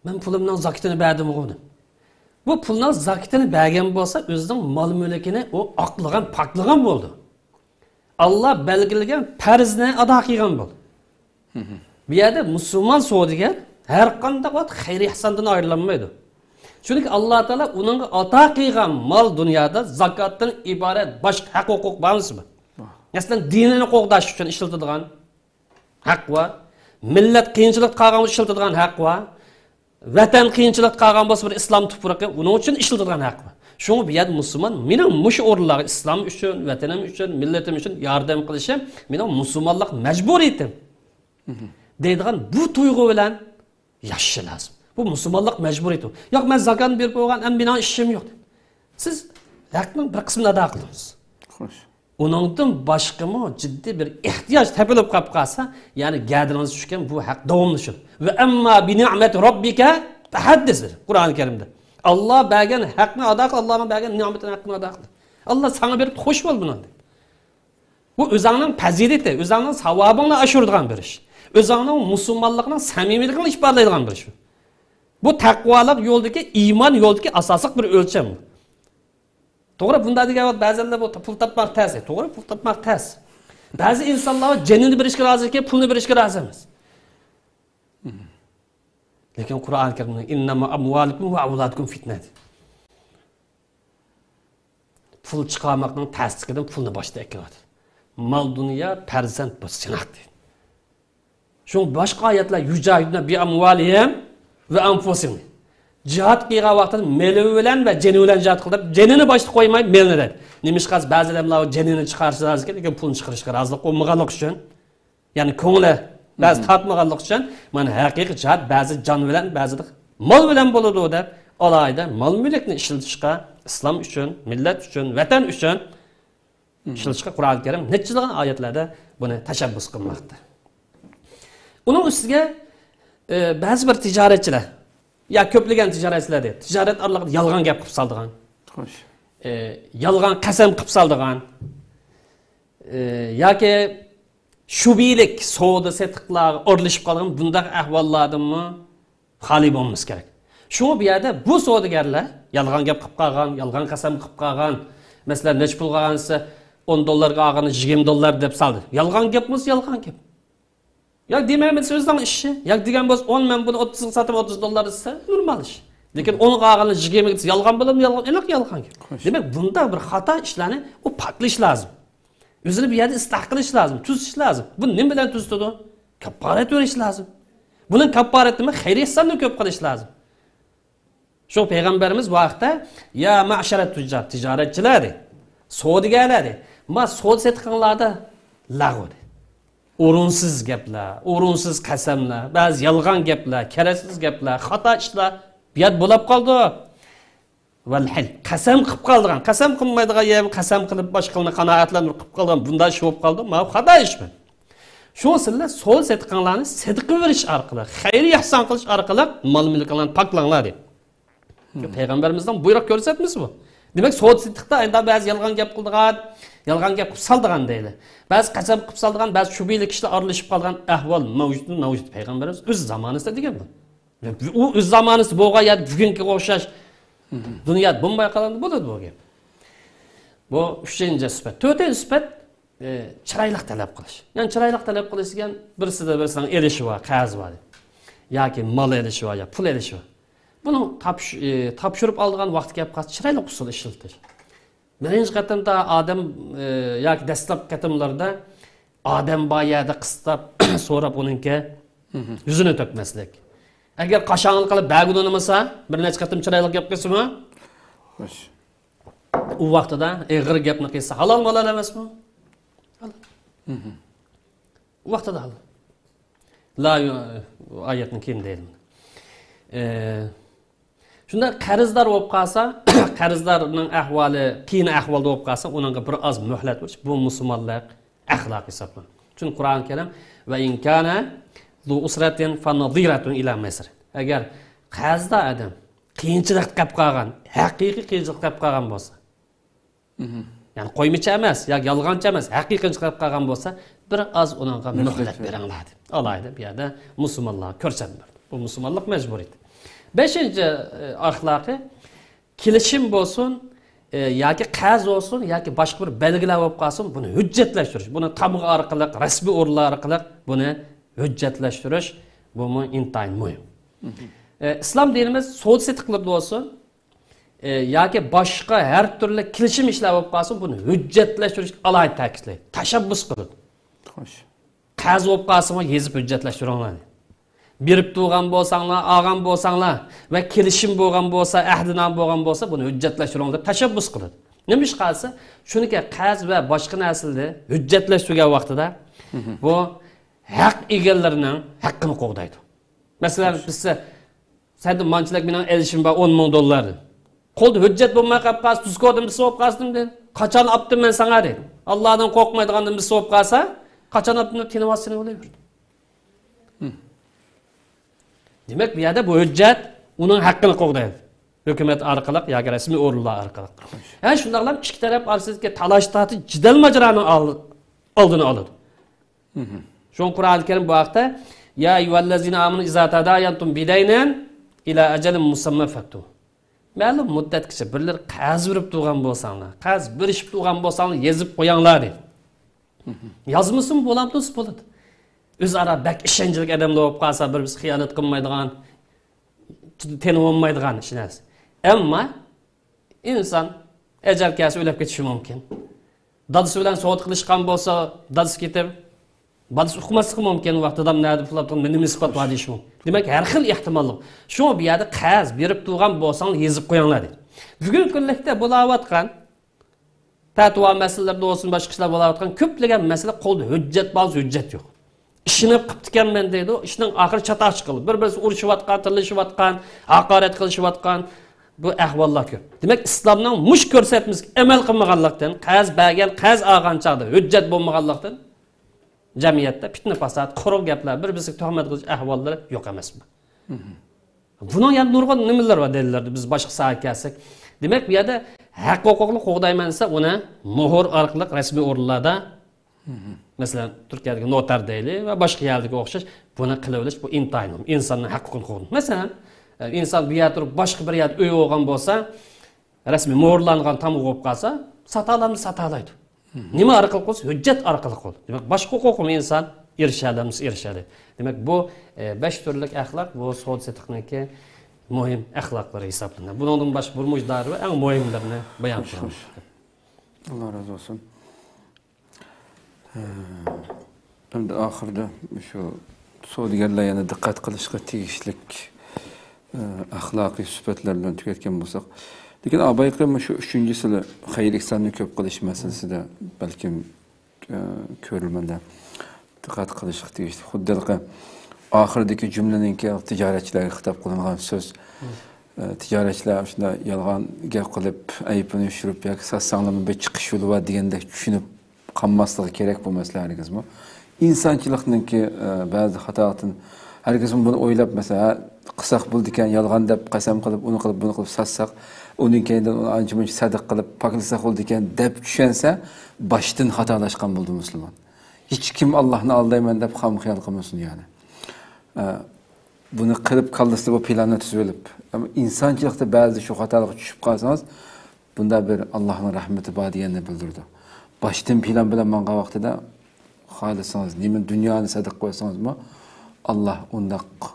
مەن پۇلۇمنىڭ زاكىتىنى بەردىمغۇ دەپ. بۇ پۇلنىڭ زاكىتىنى بەرگەن بولسا، ئۆزىنىڭ مال-مۈلكىنى ئۇ ئاقلىغان، پاكلىغان بولىدۇ. ئاللا بەلگىلىگەن پەرزنى ئادا قىلغان بولىدۇ. بۇ يەردە مۇسۇلمان سودىگەر ھەر قانداق ۋاقىت خەير-ئېھساندىن ئايرىلالمايدۇ. چۈنكى ئاللا تائالا ئۇنىڭغا ئاتا قىلغان مال دۇنيادا زاكاتتىن ئىبارەت باشقا ھەق-ھوقۇق بار ئەمەسمۇ؟ بار. مەسىلەن، دىنىنى قوغداش ئۈچۈن ئىشلىتىدىغان ھەق بار. مىللەت قىيىنچىلىقتا قالغان بولسا ئىشلىتىدىغان ھەق بار. ۋەتەن قىيىنچىلىقتا قالغان بولسا، بىر ئىسلام تۇپرىقى، ئۇنىڭ ئۈچۈن ئىشلىتىدىغان ھەق بار. شۇڭا بۇ يەردە مۇسۇلمان، مېنىڭ مۇشۇ ئورۇنلارغا ئىسلام ئۈچۈن، ۋەتىنىم ئۈچۈن، مىللىتىم ئۈچۈن ياردەم قىلىشىم مېنىڭ مۇسۇلمانلىق مەجبۇرىيىتىم دەيدىغان بۇ تۇيغۇ بىلەن ياشىشى لازىم. بۇ مۇسۇلمانلىق مەجبۇرىيىتى. ياق، مەن زاكاتنى بېرىپ بولغان، ئەمدى مېنىڭ ئىشىم يوق. سىز ھەقنىڭ بىر قىسمىنى ئادا قىلدىڭىز. خوش. ئۇنىڭدىن باشقىمۇ جىددىي بىر ئېھتىياج تېپىلىپ قاپ قالسا، يەنى گەدىنىڭىزگە چۈشكەن بۇ ھەق داۋاملىشىدۇ. ۋە ئەمما بىنىئمەتى رەببىكە فەھەددىس دېدى قۇرئان كەرىمدە. ئاللا بەرگەن ھەقنى ئادا قىل، ئاللانىڭ بەرگەن نېمىتىنىڭ ھەققىنى ئادا قىل. ئاللا ساڭا بېرىپتۇ، خوش بول بۇنىڭدىن. بۇ ئۆزۈڭنىڭ پەزىلىتى، ئۆزۈڭنىڭ ساۋابىڭنى ئاشۇرىدىغان بىر ئىش. ئۆزۈڭنىڭ مۇسۇلمانلىقنىڭ سەمىمىيلىكىنى ئىپادىلەيدىغان بىر ئىش. بۇ تەقۋالىق يولىدىكى، ئىمان يولىدىكى ئاساسلىق بىر ئۆلچەم. توغرا، بۇنداق دېگەن ۋاقىت بەزىلەر بۇ پۇل تاپماق تەس. توغرا، پۇل تاپماق تەس. بەزى ئىنسانلار جېنىنى بېرىشكە رازى ئىكەن، پۇلنى بېرىشكە رازى ئەمەس. لېكىن قۇرئان كەرىمدە، «ئىننەمە ئەمۋالۇكۇم ۋە ئەۋلادۇكۇم فىتنە» دېدى. پۇل چىقارماقنىڭ تەسلىكىدىن پۇلنى باشتا ئەكېلىۋاتىدۇ. مال دۇنيا، پەرزەنت بۇ سىناق دېدى. شۇڭا باشقا ئايەتلەر، «يۇجاھىدۇنە بىئەمۋالىھىم ۋە ئەنفۇسىھىم» دېدى. جىھاد قىلغان ۋاقتىدا مېلى بىلەن ۋە جېنى بىلەن جىھاد قىل دەپ، جېنىنى باشتا قويماي، مېلىنى دەيدۇ. نېمىشقا بەزى ئادەملەر جېنىنى چىقارىشى لازىم ئىكەن، لېكىن پۇلنى چىقىرىشقا رازىلىق بولمىغانلىقى ئۈچۈن، يەنى كۆڭلى بەزى تارتمىغانلىقى ئۈچۈن، مانا ھەقىقىي جىھاد بەزى جان بىلەن، بەزىدە مال بىلەن بولىدۇ دەپ، ئالاھىدە مال-مۈلۈكنى ئىشلىتىشقا، ئىسلام ئۈچۈن، مىللەت ئۈچۈن، ۋەتەن ئۈچۈن ئىشلىتىشقا قۇرئان كەرىم نەچچىلىغان ئايەتلەردە بۇنى تەشەببۇس قىلماقتا. ئۇنىڭ ئۈستىگە، ئە، بەزى بىر تىجارەتچىلەر، يا كۆپلىگەن تىجارەتچىلەر دەيدۇ، تىجارەت ئارىلىقىدا يالغان گەپ قىلىپ سالىدىغان، خوش. ئە، يالغان قەسەم قىلىپ سالىدىغان، ئە، ياكى شۈبھىلىك سودا سېتىقلارغا ئورۇنلىشىپ قالغان بۇنداق ئەھۋاللاردىنمۇ خالىي بولمىسا كېرەك. شۇڭا بۇ يەردە بۇ سودىگەرلەر يالغان گەپ قىلىپ قالغان، يالغان قەسەم قىلىپ قالغان. مەسىلەن، نەچچە پۇلغا ئالغان دېسە، ئون دوللارغا ئالغاندا يىگىرمە دوللار دەپ سالدى. يالغان گەپ بولسا يالغان گەپ. ياكى دېمەيمەن دېسە ئۆزىنىڭ ئىشى. ياكى دېگەن بولسا، ئون، مەن بۇنى ئوتتۇزغا ساتىمەن، ئوتتۇز دوللار دېسە نورمال ئىش. لېكىن ئونغا ئالغاندا يىگىرمىگە دېسە يالغان بولىدۇ، يالغان، ئېنىق يالغان گەپ. خوش. دېمەك، بۇنداق بىر خاتا ئىشلارنى ئۇ پاكلاش لازىم. ئۆزىنى بۇ يەردە ئىسلاھ قىلىش لازىم، تۈزىتىش لازىم. بۇنى نېمە بىلەن تۈزىتىدۇ؟ كاپپارەت بېرىش لازىم. بۇنىڭ كاپپارىتى نېمە؟ خەير-ئېھساننى كۆپ قىلىش لازىم. شۇ پەيغەمبىرىمىز بۇ ھەقتە، «يا مەشەرەت تۇججار»، تىجارەتچىلەر دېدى، سودىگەرلەر دېدى، ما سودا سېتىقىڭلاردا لەغۋ دېدى. ئورۇنسىز گەپلەر، ئورۇنسىز قەسەملەر، بەزى يالغان گەپلەر، كېرەكسىز گەپلەر، خاتا ئىشلار بۇ يەردە بولاپ قالىدۇ. ۋەلھىل، قەسەم قىلىپ قالىدىغان، قەسەم قىلمايدىغان يەر، قەسەم قىلىپ باشقىلارنى قانائەتلەندۈرۈپ قىلىپ قالىدىغان بۇنداق ئىش بولۇپ قالىدۇ. ماۋۇ خاتا ئىش بۇ. شۇڭا سىلەر سودا سېتىقىڭلارنى سەدىقە بېرىش ئارقىلىق، خەير ئېھسان قىلىش ئارقىلىق مال مۈلكىڭلارنى پاكلاڭلار دېدى. پەيغەمبىرىمىزنىڭ بۇيرۇق كۆرسەتمىسى بۇ. دېمەك، سودا سېتىقتا ئەمدى بەزى يالغان گەپ قىلىدىغان، يالغان گەپ قىلىپ سالىدىغان دەيلى. بەزى قەسەم قىلىپ سالىدىغان، بەزى شۈبھىلىك كىشىلەر ئارىلىشىپ قالىدىغان ئەھۋال مەۋجۇت، مەۋجۇت. پەيغەمبىرىمىز ئۆز زامانىسىدا دېگەن بۇ. ئۇ ئۆز زامانىسىدا بولغان يا بۈگۈنكىگە ئوخشاش دۇنيا بولماي قالغاندا بولىدۇ بۇ گەپ. بۇ ئۈچىنچى سۈپەت. تۆتىنچى سۈپەت، ئى، چىرايلىق تەلەپ قىلىش. يەنى چىرايلىق تەلەپ قىلىش دېگەن بىرسىدە بىرسىنىڭ ئېلىشى بار، قەرزى بار. ياكى مال ئېلىشى بار، يا پۇل ئېلىشى بار. بۇنىڭ تاپش-، ئى، تاپشۇرۇپ ئالىدىغان ۋاقتى كەپ قالسا چىرايلىق ئۇسۇل ئىشلىتىش. بىرىنچى قېتىمدا ئادەم، ئى، ياكى دەسلەپكى قېتىملاردا ئادەم بار يەردە قىستاپ سوراپ ئۇنىڭكى يۈزىنى تۆكمەسلىك. ئەگەر قاشاڭلىق قىلىپ بەرگىلى ئۇنىمىسا، بىر نەچچە قېتىم چىرايلىق گەپ قىلسىمۇ، خوش. ئۇ ۋاقتىدا ئېغىر گەپنى قىلسا ھالالمۇ ھالال ئەمەسمۇ؟ ھالال. ئۇ ۋاقتىدا ھالال. لا يو-، ئايەتنىڭ كېيىن دەيدۇ. ئى، شۇنداق قەرزدار بولۇپ قالسا، قەرزدارنىڭ ئەھۋالى، قىيىن ئەھۋالدا بولۇپ قالسا، ئۇنىڭغا بىر ئاز مۆھلەت بېرىش، بۇ مۇسۇلمانلىق ئەخلاقى ھېسابلىنىدۇ. چۈنكى قۇرئان كەرىم، «ۋە ئىن كانە زۇ ئۇسرەتىن فە نەزىرەتۇن ئىلە مەيسەرە.» ئەگەر قەرزدار ئادەم قىيىنچىلىقتا قېلىپ قالغان، ھەقىقىي قىيىنچىلىقتا قېلىپ قالغان بولسا، يەنى قويمىچى ئەمەس، ياكى يالغانچى ئەمەس، ھەقىقىي قىيىنچىلىقتا قېلىپ قالغان بولسا، بىر ئاز ئۇنىڭغا مۆھلەت مۆھلەت بېرىڭلار دەپ ئالايدۇ. بۇ يەردە مۇسۇلمانلارغا كۆرسەتمە بەردى. بۇ مۇسۇلمانلىق مەجبۇرىيىتى. بەشىنچى، ئى، ئەخلاقى، كېلىشىم بولسۇن، ئى، ياكى قەرز بولسۇن، ياكى باشقا بىر بەلگىلەر بولۇپ قالسۇن، بۇنى ھۆججەتلەشتۈرۈش، بۇنى تامغا ئارقىلىق، رەسمىي ئورۇنلار ئارقىلىق بۇنى ھۆججەتلەشتۈرۈش، بۇمۇ ئىنتايىن مۇھىم. ئى، ئىسلام دىنىمىز سودا سېتىقلىرىدا بولسۇن، ئى، ياكى باشقا ھەر تۈرلۈك كېلىشىم ئىشلار بولۇپ قالسۇن، بۇنى ھۆججەتلەشتۈرۈشكە ئالاھىدە تەكىتلەيدۇ، تەشەببۇس قىلىدۇ. خوش. قەرز بولۇپ قالسىمۇ يېزىپ ھۆججەتلەشتۈرۈڭلار. بېرىپ تۇرغان بولساڭلار، ئالغان بولساڭلار ۋە كېلىشىم بولغان بولسا، ئەھدىنامە بولغان بولسا، بۇنى ھۆججەتلەشتۈرۈڭلار دەپ تەشەببۇس قىلىدۇ. نېمىشقا دېسە، چۈنكى قەرز ۋە باشقا نەرسىلەرنى ھۆججەتلەشتۈرگەن ۋاقتىدا بۇ ھەق ئىگىلىرىنىڭ ھەققىنى قوغدايدۇ. مەسىلەن، بىز سەندىن مانچىلىك مېنىڭ ئېلىشىم بار، ئون مىڭ دوللار. قولدا ھۆججەت بولماي قېلىپ قالسا، تۇزكوردىن بىرسى بولۇپ قالسا نېمە دەيدۇ؟ قاچان ئاپتىم مەن ساڭا دەيدۇ. ئاللادىن قورقمايدىغاندىن بىرسى بولۇپ قالسا، قاچان ئاپتىم دەپ تېنىۋاتسا نېمە بولۇۋېرىدۇ؟ دېمەك، بۇ يەردە بۇ ھۆججەت ئۇنىڭ ھەققىنى قوغدايدۇ. ھۆكۈمەت ئارقىلىق ياكى رەسمىي ئورۇنلار ئارقىلىق. ھە، شۇنداقلا ئىككى تەرەپ ئارىسىدىكى تالاش-تارتىش، جېدەل-ماجىرانىڭ ئال-، ئالدىنى ئالىدۇ. شۇڭا قۇرئانى كەرىم بۇ ھەقتە، «يا أيها الذين آمنوا إذا تداينتم بدين إلى أجل مسمى فاكتبوه.» مەلۇم مۇددەتكىچە بىرلىرى قەرز بېرىپ تۇرغان بولساڭلار، قەرز بېرىشىپ تۇرغان بولساڭلار، يېزىپ قوياڭلار دېدى. يازمىسىمۇ بولامدۇ؟ بولىدۇ. ئۆزئارا بەك ئىشەنچلىك ئادەملەر بولۇپ قالسا، بىر-بىرسىگە خىيانەت قىلمايدىغان، تېنىۋالمايدىغان ئىش نەرسە. ئەمما ئىنسان ئەجەل كەلسە ئۆلۈپ كېتىشى مۇمكىن. دادىسى بىلەن سودا قىلىشقان بولسا، دادىسى كېتىپ، بالىسى ئۇقماسلىقى مۇمكىن، ۋاقتىدا نەدە پۇل ئاپتىغان، نېمە ئىسپات بار دېيىشى مۇمكىن. دېمەك، ھەر خىل ئېھتىماللىق. شۇڭا بۇ يەردە قەرز بېرىپ تۇرغان بولساڭلار يېزىپ قويۇڭلار دېدى. بۈگۈنكى كۈنلۈكتە بولاۋاتقان پەتىۋا مەسىلىلەردە بولسۇن، باشقا ئىشلار بولاۋاتقان كۆپلىگەن مەسىلە قولدا ھۆججەت بار، ھۆججەت يوق. ئىشىنىپ قىپتىكەنمەن دەيدۇ، ئىشنىڭ ئاخىرى چاتاق چىقىدۇ. بىر-بىرسى ئۇرۇشۇۋاتقان، تىللىشىۋاتقان، ھاقارەت قىلىشىۋاتقان بۇ ئەھۋاللار كۆپ. دېمەك، ئىسلامنىڭ مۇشۇ كۆرسەتمىسىگە ئەمەل قىلمىغانلىقتىن، قەرز بەرگەن، قەرز ئالغان چاغدا ھۆججەت بولمىغانلىقتىن، جەمئىيەتتە پىتنە-پاسات، قۇرۇق گەپلەر، بىر-بىرسىگە تۆھمەت قىلىش ئەھۋاللىرى يوق ئەمەسمۇ؟ بۇنىڭ يەنە نۇرغۇن نېمىلىرى بار دەلىللەردە، بىز باشقا ساھەگە كەلسەك. دېمەك، بۇ يەردە ھەق-ھوقۇقنى قوغدايمەن دېسە، ئۇنى مۆھۈر ئارقىلىق رەسمىي ئورۇنلاردا، مەسىلەن، تۈركىيەدىكى نوتار دەيلى ۋە باشقا يەردىكى ئوخشاش، بۇنى قىلىۋېلىش، بۇ ئىنتايىن مۇھىم. ئىنساننىڭ ھەق-ھوقۇقىنى قوغدايدۇ. مەسىلەن، ئىنسان بۇ يەردە تۇرۇپ، باشقا بىر يەردە ئۆي بولغان بولسا، رەسمىي مۆھۈرلانغان تامغا بولۇپ قالسا، ساتالامدۇ؟ ساتالايدۇ. نېمە ئارقىلىق بولسا؟ ھۆججەت ئارقىلىق بولىدۇ. دېمەك، باشقا ھوقۇقمۇ ئىنسان ئېرىشەلەمسە ئېرىشەلەيدۇ. دېمەك، بۇ، ئە، بەش تۈرلۈك ئەخلاق بۇ سودا سېتىقنىڭكى مۇھىم ئەخلاقلىرى ھېسابلىنىدۇ. بۇنىڭدىن باشقا بىر مۇنچە دائىرە بار، ئەڭ مۇھىملىرىنى بايان قىلدىم. ئاللا رازى بولسۇن. ئەمدى ئاخىرىدا شۇ سودىگەرلەر يەنە دىققەت قىلىشقا تېگىشلىك، ئە، ئەخلاقىي سۈپەتلەر بىلەن تۈگەتكەن بولساق. لېكىن ئاۋۋالقى مۇشۇ ئۈچىنچىسى خەير-ئېھساننى كۆپ قىلىش مەسىلىسىدە بەلكىم، ئە، كۆرۈرمەنلەر دىققەت قىلىشقا تېگىشلىك. خۇددى ھېلىقى ئاخىرىدىكى جۈملىنىڭكى تىجارەتچىلەرگە خىتاب قىلىنغان سۆز. ئە، تىجارەتچىلەر شۇنداق يالغان گەپ قىلىپ، ئەيىبىنى يوشۇرۇپ ياكى ساتساڭلارمۇ بىر چىقىش يولى بار دېگەندەك چۈشىنىپ قالماسلىقى كېرەك بۇ مەسىلە ھەرگىزمۇ. ئىنسانچىلىقنىڭكى، ئە، بەزى خاتالىقتىن ھەرگىز بۇنى ئويلاپ، مەسىلەن، ھە، قىلساق بولىدىكەن، يالغان دەپ قەسەم قىلىپ، ئۇنى قىلىپ، بۇنى قىلىپ ساتساق، ئۇنىڭ كەينىدىن ئۇنى ئانچە مۇنچە سەدىقە قىلىپ پاكلىساق بولىدىكەن دەپ چۈشەنسە، باشتىن خاتالاشقان بولدى مۇسۇلمان. ھېچكىم ئاللاھنى ئالدايمەن دەپ خام خىيال قىلمىسۇن، يەنى. ئە، بۇنى قىلىپ كاللىسىدا بۇ پىلاننى تۈزۈۋېلىپ، ئەمما ئىنسانچىلىقتا بەزىدە شۇ خاتالىققا چۈشۈپ قالسىڭىز، بۇندا بىر ئاللاھنىڭ رەھمىتى بار دېگەننى بىلدۈرىدۇ. باشتىن پىلان بىلەن ماڭغان ۋاقتىدا خالىسىڭىز نېمە دۇنيانى سەدىقە قويسىڭىزمۇ، ئاللاھ ئۇنداق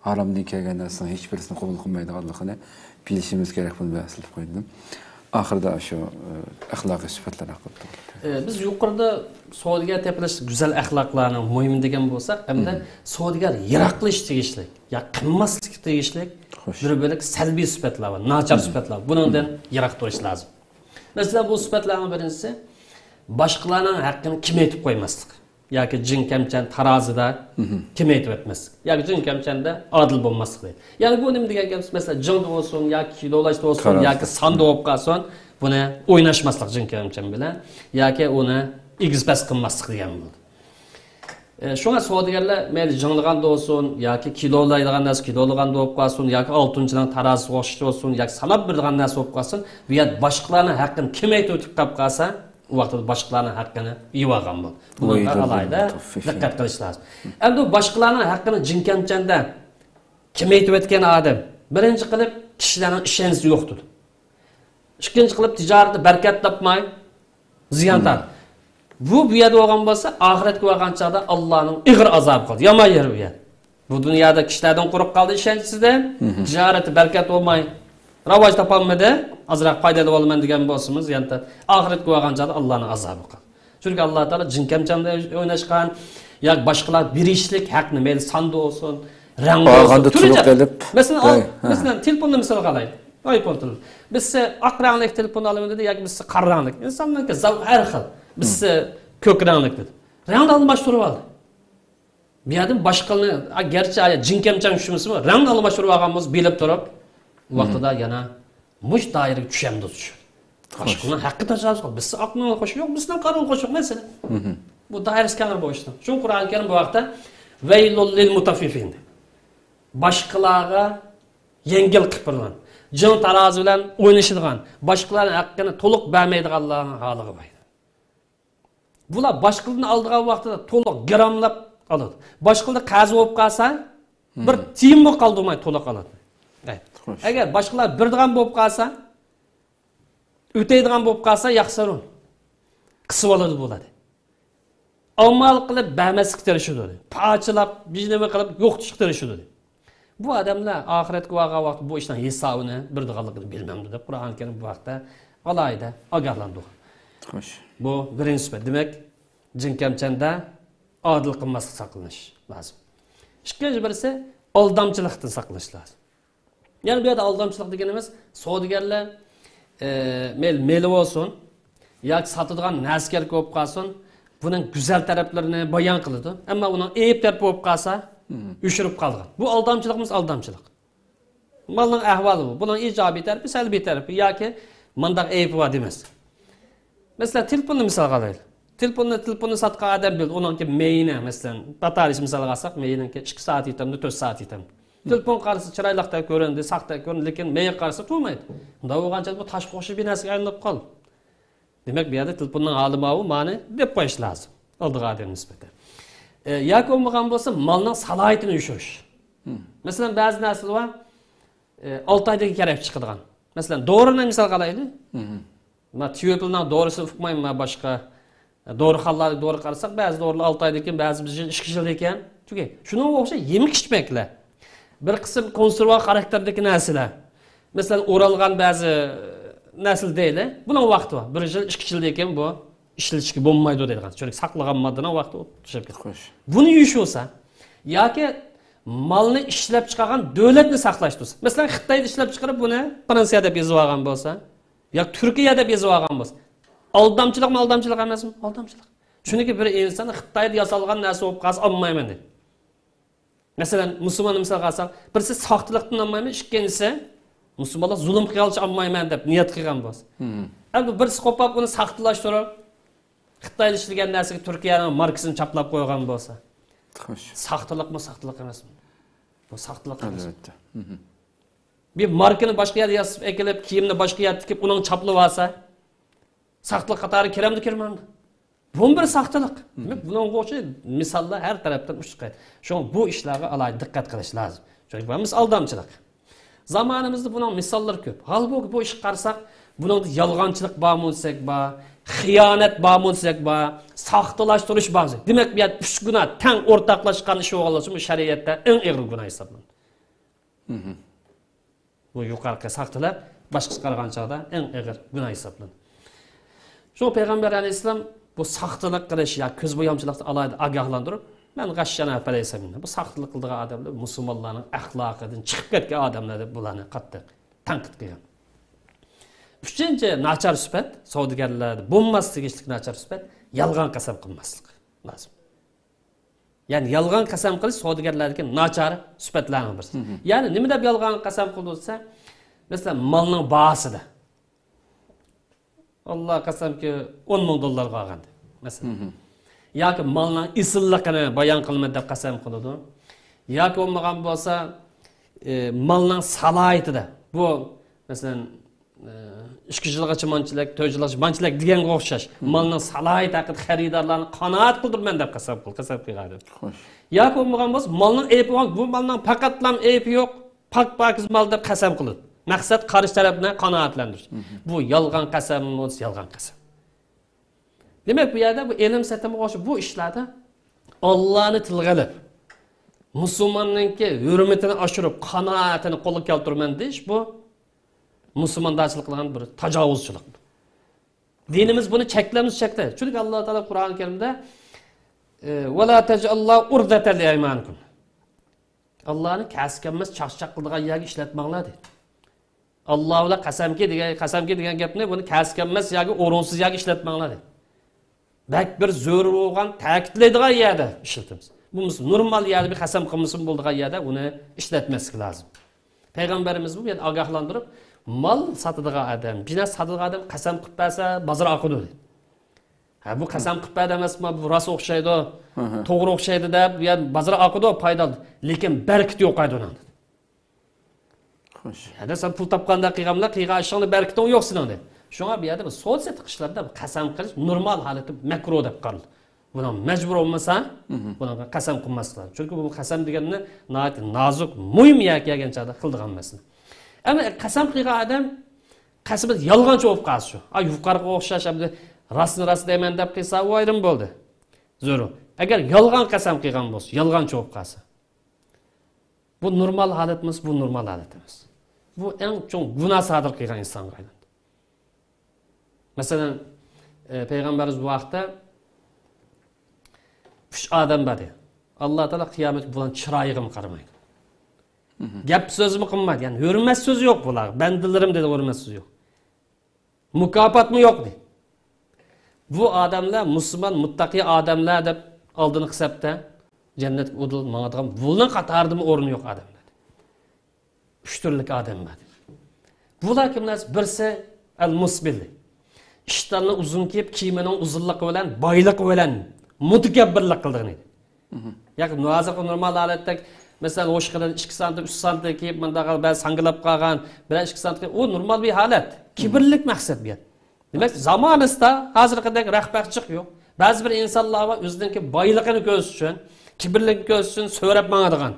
ھارامدىن كەلگەن نەرسىنىڭ ھېچ بىرسىنى قوبۇل قىلمايدىغانلىقىنى بىلىشىمىز كېرەك. بۇنى بىر ئەسلىتىپ قويدۇم. ئاخىرىدا شۇ، ئە، ئەخلاقىي سۈپەتلەر ھەققىدە توختىلىپ ئۆتەي. ئە، بىز يۇقىرىدا سودىگەر تېپىلىش گۈزەل ئەخلاقلارنىڭ مۇھىم دېگەن بولساق، ئەمدى مم. سودىگەر يىراقلىشىش تېگىشلىك، يا قىلماسلىققا تېگىشلىك خوش. بىر بۆلەك سەلبىي سۈپەتلەر بار، ناچار مم. سۈپەتلەر بار. بۇنىڭدىن مم. يىراق تۇرۇش لازىم. مەسىلەن، بۇ سۈپەتلەرنىڭ بىرىنچىسى، باشقىلارنىڭ ھەققىنى كېمەيتىپ قويماسلىق. ياكى جىڭ كەمچەن تارازىدا مم. كېمەيتىپ ئۆتمەسلىك. ياكى جىڭ كەمچەندە ئادىل بولماسلىق دەيدۇ. يەنى بۇ نېمە دېگەن گەپ؟ مەسىلەن، جىڭدا بولسۇن، ياكى كىلولاشتا بولسۇن، تارازىدا. ياكى ساندا بولۇپ قالسۇن، بۇنى ئويناشماسلىق جىڭ كەمچەن بىلەن، ياكى ئۇنى ئېگىز پەس قىلماسلىق دېگەن بولىدۇ. ئە، شۇڭا سودىگەرلەر مەيلى جىڭلىغاندا بولسۇن، ياكى كىلولايدىغان نەرسە كىلولىغاندا بولۇپ قالسۇن، ياكى ئالتۇنچىنىڭ تارازىسىغا ئوخشاش بولسۇن، ياكى ساناپ بېرىدىغان نەرسە بولۇپ قالسۇن، بۇ يەردە باشقىلارنىڭ ھەققىنى كېمەيتىۋېتىپ قاپ قالسا، ئۇ ۋاقىتتا باشقىلارنىڭ ھەققىنى يېۋالغان بولىدۇ. بۇنىڭغا ئالاھىدە دىققەت قىلىش لازىم. ئەمدى بۇ باشقىلارنىڭ ھەققىنى جىڭ كەمچەندە كېمەيتىۋەتكەن ئادەم، بىرىنچى قىلىپ، كىشىلەرنىڭ ئىشەنچىسى يوقىتىدۇ. ئىككىنچى قىلىپ، تىجارىتى بەرىكەت تاپماي، زىيان تارتىدۇ. بۇ، بۇ يەردە بولغان بولسا، ئاخىرەتكە بارغان چاغدا ئاللانىڭ ئېغىر ئازابى قالىدۇ. يامان يېرى بۇ يەر. بۇ دۇنيادا كىشىلەردىن قۇرۇق قالدى ئىشەنچىسىدە، تىجارىتى بەرىكەت بولماي، راۋاج تاپالمىدى، ئازراق پايدا ئېلىۋالىمەن دېگەن بولسىمۇ، زىيان تارتىدۇ. ئاخىرەتكە بارغان چاغدا ئاللانىڭ ئازابى قالىدۇ. چۈنكى ئاللا تائالا جىن كەمچەندە ئويناشقان ياكى باشقىلار بېرىشلىك ھەقنى، مەيلى ساندا بولسۇن، رەڭدە بولسۇن، تۈرىچە. مەسىلەن، ئال-، مەسىلەن، تېلېفوننى مىسالغا ئالايلى. ئايفون تېلېفون. بىرسى ئاق رەڭلىك تېلېفون ئالىمەن دېدى ياكى بىرسى قارا رەڭلىك. ئىنساننىڭكى زەۋقى ھەر خىل. بىرسى كۆك رەڭلىك دېدى. رەڭنى ئالماشتۇرۇۋالدى. بۇ يەردىن باشقىلىنى، ئا، گەرچە ئايا جىن كەمچەن چۈشمىسىمۇ، رەڭنى ئالماشتۇرۇۋالغان بولسا، بىلىپ تۇرۇپ، ۋاقتىدا يەنە مۇشۇ دائىرىگە چۈشەمدۇ چۈشىدۇ. باشقىنىڭ ھەققى تاجاۋۇز قىلىدۇ. بىرسى ئاقنىڭ خوشى يوق، بىرسىنىڭ قارىنىڭ خوشى يوق مەسىلە. بۇ دائىرىسى كەڭرى بۇ ئىشنىڭ. شۇڭا قۇرئان كەرىم بۇ ھەقتە ۋەيلۇل لىل مۇتەففىفىن دېدى. باشقىلارغا يەڭگىل قىلىپ بېرىدىغان، جىڭ تارازى بىلەن ئوينىشىدىغان، باشقىلارنىڭ ھەققىنى تولۇق بەرمەيدىغانلارنىڭ ھالىغا ۋاي. بۇلار باشقىلىرىدىن ئالىدىغان ۋاقتىدا تولۇق گىراملاپ ئالىدۇ. باشقىلىرىدا قەرز بولۇپ قالسا، بىر تىيىنمۇ قالدۇرماي تولۇق ئالىدۇ. ئەي. خوش. ئەگەر باشقىلار بېرىدىغان بولۇپ قالسا، ئۆتەيدىغان بولۇپ قالسا، ياخسىرۇن. قىسىۋالىدۇ بۇلارنى. ئامال قىلىپ بەرمەسلىككە تىرىشىدۇ. پارچىلاپ، بىر نېمە قىلىپ يوقىتىشقا تىرىشىدۇ. بۇ ئادەملەر ئاخىرەتكە بارغان ۋاقىتتا بۇ ئىشنىڭ ھېسابىنى بېرىدىغانلىقىنى بىلمەمدۇ دەپ، قۇرئان كەرىم بۇ ھەقتە ئالاھىدە ئاگاھلاندۇرغان. خوش. بۇ بىرىنچى سۈپەت. دېمەك، جىن كەمچەندە ئادىل قىلماسلىق، ساقلىنىش لازىم. ئىككىنچى بىرسى، ئالدامچىلىقتىن ساقلىنىش لازىم. يەنە بۇ يەردە ئالدامچىلىق دېگىنىمىز سودىگەرلەر، ئە، مەيلى مېلى بولسۇن ياكى ساتىدىغان نەرسە كېرەك بولۇپ قالسۇن، بۇنىڭ گۈزەل تەرەپلىرىنى بايان قىلىدۇ. ئەمما ئۇنىڭ ئەيىب تەرىپى بولۇپ قالسا، ئۆچۈرۈپ قالىدىغان. بۇ ئالدامچىلىقىمىز ئالدامچىلىق. مالنىڭ ئەھۋالى بۇ. بۇنىڭ ئىجابىي تەرىپى، سەلبىي تەرىپى ياكى مۇنداق ئەيىبى بار دېمەس. مەسىلەن، تېلېفوننى مىسالغا ئالايلى. تېلېفوننى، تېلېفوننى ساتقان ئادەم بىلىدۇ، ئۇنىڭكى مېيىنى، مەسىلەن، باتارېيىسى مىسالغا ئالساق، مېيىنىڭكى ئىككى سائەت يېتەمدۇ، تۆت سائەت يېتەمدۇ. تېلېفون قارىسا، چىرايلىقتەك كۆرۈندى، ساختەك كۆرۈندى، لېكىن مېيىغا قارىسا، تۇرمايدۇ. مۇنداق بولغان چاغدا بۇ تاشقا ئوخشاش بىر نەرسىگە ئايلىنىپ قالدى. دېمەك، بۇ يەردە تېلېفوننىڭ ھالى ماۋۇ، مانى دەپ قويۇش لازىم. ئالىدىغان ئادەم نىسبەتەن. ئە، ياكى بولمىغان بولسا، مالنىڭ سالاھىيىتىنى يوشۇرۇش. مەسىلەن، بەزى نەرسىلەر بار، ئە، ئالتە ئايدىن كېرەپ چىقىدىغان. مەسىلەن، دورىنى مىسالغا ئالايلى. مانا تيۇبىلنىڭ دورىسىنى ئۇقمايمەن، مانا باشقا دورىخانىلاردا دورا قارىساق، بەزى دورىلار ئالتە ئايدىن كېيىن، بەزى بىر يىل، ئىككى يىلدىن كېيىن تۈگەي. شۇنىڭغا ئوخشاش يېمەك ئىچمەكلەر. بىر قىسىم كونسېرۋا خاراكتېرىدىكى نەرسىلەر. مەسىلەن، ئورالغان بەزى نەرسىلەر دەيلى. بۇنىڭ ۋاقتى بار. بىر يىل، ئىككى يىلدىن كېيىن بۇ ئىشلىتىشكە بولمايدۇ دەيدىغان. چۈنكى ساقلىغان ماددىنىڭ ۋاقتى توشۇپ كېتىدۇ. خوش. بۇنى يوشۇرسا ياكى مالنى ئىشلەپ چىقارغان دۆلەتنى ساقلاش تۇرسا. مەسىلەن، خىتايدا ئىشلەپ چىقىرىپ، بۇنى فرانسىيە دەپ يېزىۋالغان بولسا، ياكى تۈركىيە دەپ يېزىۋالغان بولسا، ئالدامچىلىقمۇ ئالدامچىلىق ئەمەسمۇ؟ ئالدامچىلىق. چۈنكى بىر ئىنسان خىتايدا ياسالغان نەرسە بولۇپ قالسا، ئالمايمەن دەيدۇ. مەسىلەن، مۇسۇلماننى مىسالغا ئالساق، بىرسى ساختىلىقتىن ئالمايمەن، ئىككىنچىسى مۇسۇلمانلار زۇلۇم قىلغانلىقى ئالمايمەن دەپ نىيەت قىلغان بولسا. ئەمدى بىرسى قوپاپ ئۇنى ساختىلاشتۇرۇپ، خىتايدا ئىشلىگەن نەرسىگە تۈركىيەنىڭ ماركىسىنى چاپلاپ قويغان بولسا، خوش. ساختىلىقمۇ ساختىلىق ئەمەسمۇ؟ بۇ ساختىلىق ئەمەسمۇ؟ ئەلۋەتتە. مھم. بىر ماركىنى باشقا يەردە ياساپ ئەكېلىپ، كىيىمنى باشقا يەردە تىكىپ، ئۇنىڭ چاپلىۋالسا، ساختىلىق قاتارىغا كىرەمدۇ، كىرمەمدۇ؟ بۇمۇ بىر ساختىلىق. مھم. دېمەك، بۇنىڭغا ئوخشاش مىساللار ھەر تەرەپتىن ئۇچۇق. شۇڭا بۇ ئىشلارغا ئالاھىدە دىققەت قىلىش لازىم. چۈنكى بۇ ھەممىسى ئالدامچىلىق. زامانىمىزدا بۇنىڭ مىساللىرى كۆپ. ھالبۇكى، بۇ ئىشقا قارىساق، بۇنىڭدا يالغانچىلىق بارمۇ دېسەك بار، خىيانەت بارمۇ دېسەك بار، ساختىلاشتۇرۇش بار دېسەك. دېمەك، بۇ يەردە ئۈچ گۇناھ تەڭ ئورتاقلاشقان ئىش بولغانلىقى ئۈچۈن، بۇ شەرىئەتتە ئەڭ ئېغىر گۇناھ ھېسابلىنىدۇ. مھم. بۇ يۇقىرىقى ساختىلىق باشقىسىغا قارىغان چاغدا ئەڭ ئېغىر گۇناھ ھېسابلىنىدۇ. شۇڭا پەيغەمبەر ئەلەيھىسسالام بۇ ساختىلىق قىلىش يا كۆز بويامچىلىقتىن ئالاھىدە ئاگاھلاندۇرۇپ، مەن غەششەنە فەلەيسە مىننا، بۇ ساختىلىق قىلىدىغان ئادەملەر مۇسۇلمانلارنىڭ ئەخلاقىدىن چىقىپ كەتكەن ئادەملەر دەپ بۇلارنى قاتتىق تەنقىد قىلغان. ئۈچىنچى ناچار سۈپەت، سودىگەرلەردە بولماسلىقى كېرەكلىك ناچار سۈپەت، يالغان قەسەم قىلماسلىق لازىم. يەنى يالغان قەسەم قىلىش سودىگەرلەردىكى ناچار سۈپەتلەرنىڭ بىرسى. مھم. يەنى نېمە دەپ يالغان قەسەم قىلىدۇ دېسە، مەسىلەن، مالنىڭ باھاسىدا، ئاللا قەسەمكى، ئون مىڭ دوللارغا ئالغان دەپ، مەسىلەن. مھم. ياكى مالنىڭ ئېسىللىقىنى بايان قىلىمەن دەپ قەسەم قىلىدۇ. ياكى بولمىغان بولسا، ئى، مالنىڭ سالاھىيىتىدە، بۇ، مەسىلەن، ئى، ئىككى يىلغىچە مانچىلىك، تۆت يىلغىچە مانچىلىك دېگەنگە ئوخشاش، مھم. مالنىڭ سالاھىيىتى ھەققىدە خېرىدارلارنى قانائەت قىلدۇرىمەن دەپ قەسەم قىل-، قەسەم قىلغان ئادەم. خوش. ياكى بولمىغان بولسا، مالنىڭ ئەيىبى بار، بۇ مالنىڭ پەقەتلا ئەيىبى يوق، پاك-پاكىز مال دەپ قەسەم قىلىدۇ. مەقسەت، قارشى تەرەپنى قانائەتلەندۈرۈش. مھم. بۇ يالغان قەسەم بولسا، يالغان قەسەم. دېمەك، بۇ يەردە بۇ ئېلىم سېتىمغا ئوخشاش بۇ ئىشلاردا ئاللانى تىلغا ئېلىپ، مۇسۇلماننىڭكى ھۆرمىتىنى ئاشۇرۇپ، قانائىتىنى قولغا كەلتۈرىمەن دېيىش، بۇ مۇسۇلماندارچىلىق قىلغان بىر تاجاۋۇزچىلىق. دىنىمىز بۇنى چەكلەمسە چەكلەيدۇ. چۈنكى ئاللا تائالا قۇرئان كەرىمدە، ئى، «ۋەلا تەجئەللا ئۇردەتەن لىئەيمانىكۇم.» ئاللانى كەسكەنمەس چاقچاق قىلىدىغان يەرگە ئىشلەتمەڭلار دەيدۇ. ئاللا بىلەن قەسەمكى دېگەن، قەسەمكى دېگەن گەپنى بۇنى كەسكەنمەس يەرگە، ئورۇنسىز يەرگە ئىشلەتمەڭلار دەيدۇ. بەك بىر زۆرۈر بولغان، تەكىتلەيدىغان يەردە ئىشلىتىمىز. بۇ نورمال يەردە بىر قەسەم قىلمىسىمۇ بولىدىغان يەردە ئۇنى ئىشلەتمەسلىك لازىم. پەيغەمبىرىمىزمۇ بۇ يەردە ئاگاھلاندۇرۇپ، مال ساتىدىغان ئادەم، بىر نەرسە ساتىدىغان ئادەم قەسەم قىلىپ بەرسە، بازار ئاقىدۇ دەيدۇ. ھە، بۇ قەسەم قىلىپ بەردى ئەمەسمۇ، بۇ راست ئوخشايدۇ، توغرا ئوخشايدۇ دەپ، بۇ يەردە بازار ئاقىدۇ، پايدا ئالىدۇ. لېكىن بەرىكىتى يوقايدۇ ئۇنىڭدا. خوش. ھەدە سەن پۇل تاپقاندا قىلغانلا، قىلغان ئىشىڭدا بەرىكىتىڭ يوق سېنىڭدە. شۇڭا بۇ يەردە بۇ سودا سېتىق ئىشلاردا بۇ قەسەم قىلىش نورمال ھالىتى مەكرۇ دەپ قارىلىدۇ. بۇنىڭ مەجبۇر بولمىسا، بۇنىڭغا قەسەم قىلماسلىق لازىم. چۈنكى بۇ قەسەم دېگەننى ناھايىتى نازۇك، مۇھىم يەرگە كەلگەن چاغدا قىلىدىغان مەسىلە. ئەمما قەسەم قىلغان ئادەم قەسىمىدە يالغانچى بولۇپ قالسا شۇ. ئا، يۇقىرىقىغا ئوخشاش، ئەمدى راستنى راست دەيمەن دەپ قىلسا، ئۇ ئايرىم بولدى. زۆرۈر. ئەگەر يالغان قەسەم قىلغان بولسا، يالغانچى بولۇپ قالسا. بۇ نورمال ھالەت ئەمەس، بۇ نورمال ھالەت ئەمەس. بۇ ئەڭ چوڭ گۇناھ سادىر قىلغان ئىنسانغا ئايلاندى. مەسىلەن، ئە، پەيغەمبىرىمىز بۇ ھەقتە ئۈچ ئادەم بار دېدى. ئاللا تائالا قىيامەت بۇلارنىڭ چىرايىغىمۇ قارىمايدۇ. گەپ سۆزمۇ قىلمايدۇ. يەنى ھۆرمەت سۆزى يوق بۇلارغا. بەندىلىرىم دېدى، ھۆرمەت سۆزى يوق. مۇكاپاتمۇ يوق دېدى. بۇ ئادەملەر مۇسۇلمان، مۇتتەقىي ئادەملەر دەپ ئالدىنقى سەپتە جەننەتكە ئۇدۇل ماڭىدىغان، بۇلارنىڭ قاتارىدىمۇ ئورنى يوق ئادەملەر. ئۈچ تۈرلۈك ئادەم بار. بۇلار كىملەر؟ بىرسى ئەل مۇسبىل. ئىشتاننى ئۇزۇن كىيىپ، كىيىمىنىڭ ئۇزۇنلۇقى بىلەن، بايلىقى بىلەن مۇتەكەببىرلىق قىلىدىغان ئىدى. ياكى ھازىرقى نورمال ھالەتتەك، مەسىلەن، ھوشقىدىن ئىككى سانتىم، ئۈچ سانتىم كىيىپ، مۇنداق بىر ساڭگىلاپ قالغان، بىرەر ئىككى سانتىم كىيىپ، ئۇ نورمال بىر ھالەت. كىبىرلىك مەقسەت بۇ يەر. دېمەك، زامانىسىدا ھازىرقىدەك رەخپەخچىلىك يوق. بەزى بىر ئىنسانلار بار، ئۆزىنىڭكى بايلىقىنى كۆرسىتىش ئۈچۈن، كىبىرلىكىنى كۆرسىتىش ئۈچۈن سۆرەپ ماڭىدىغان.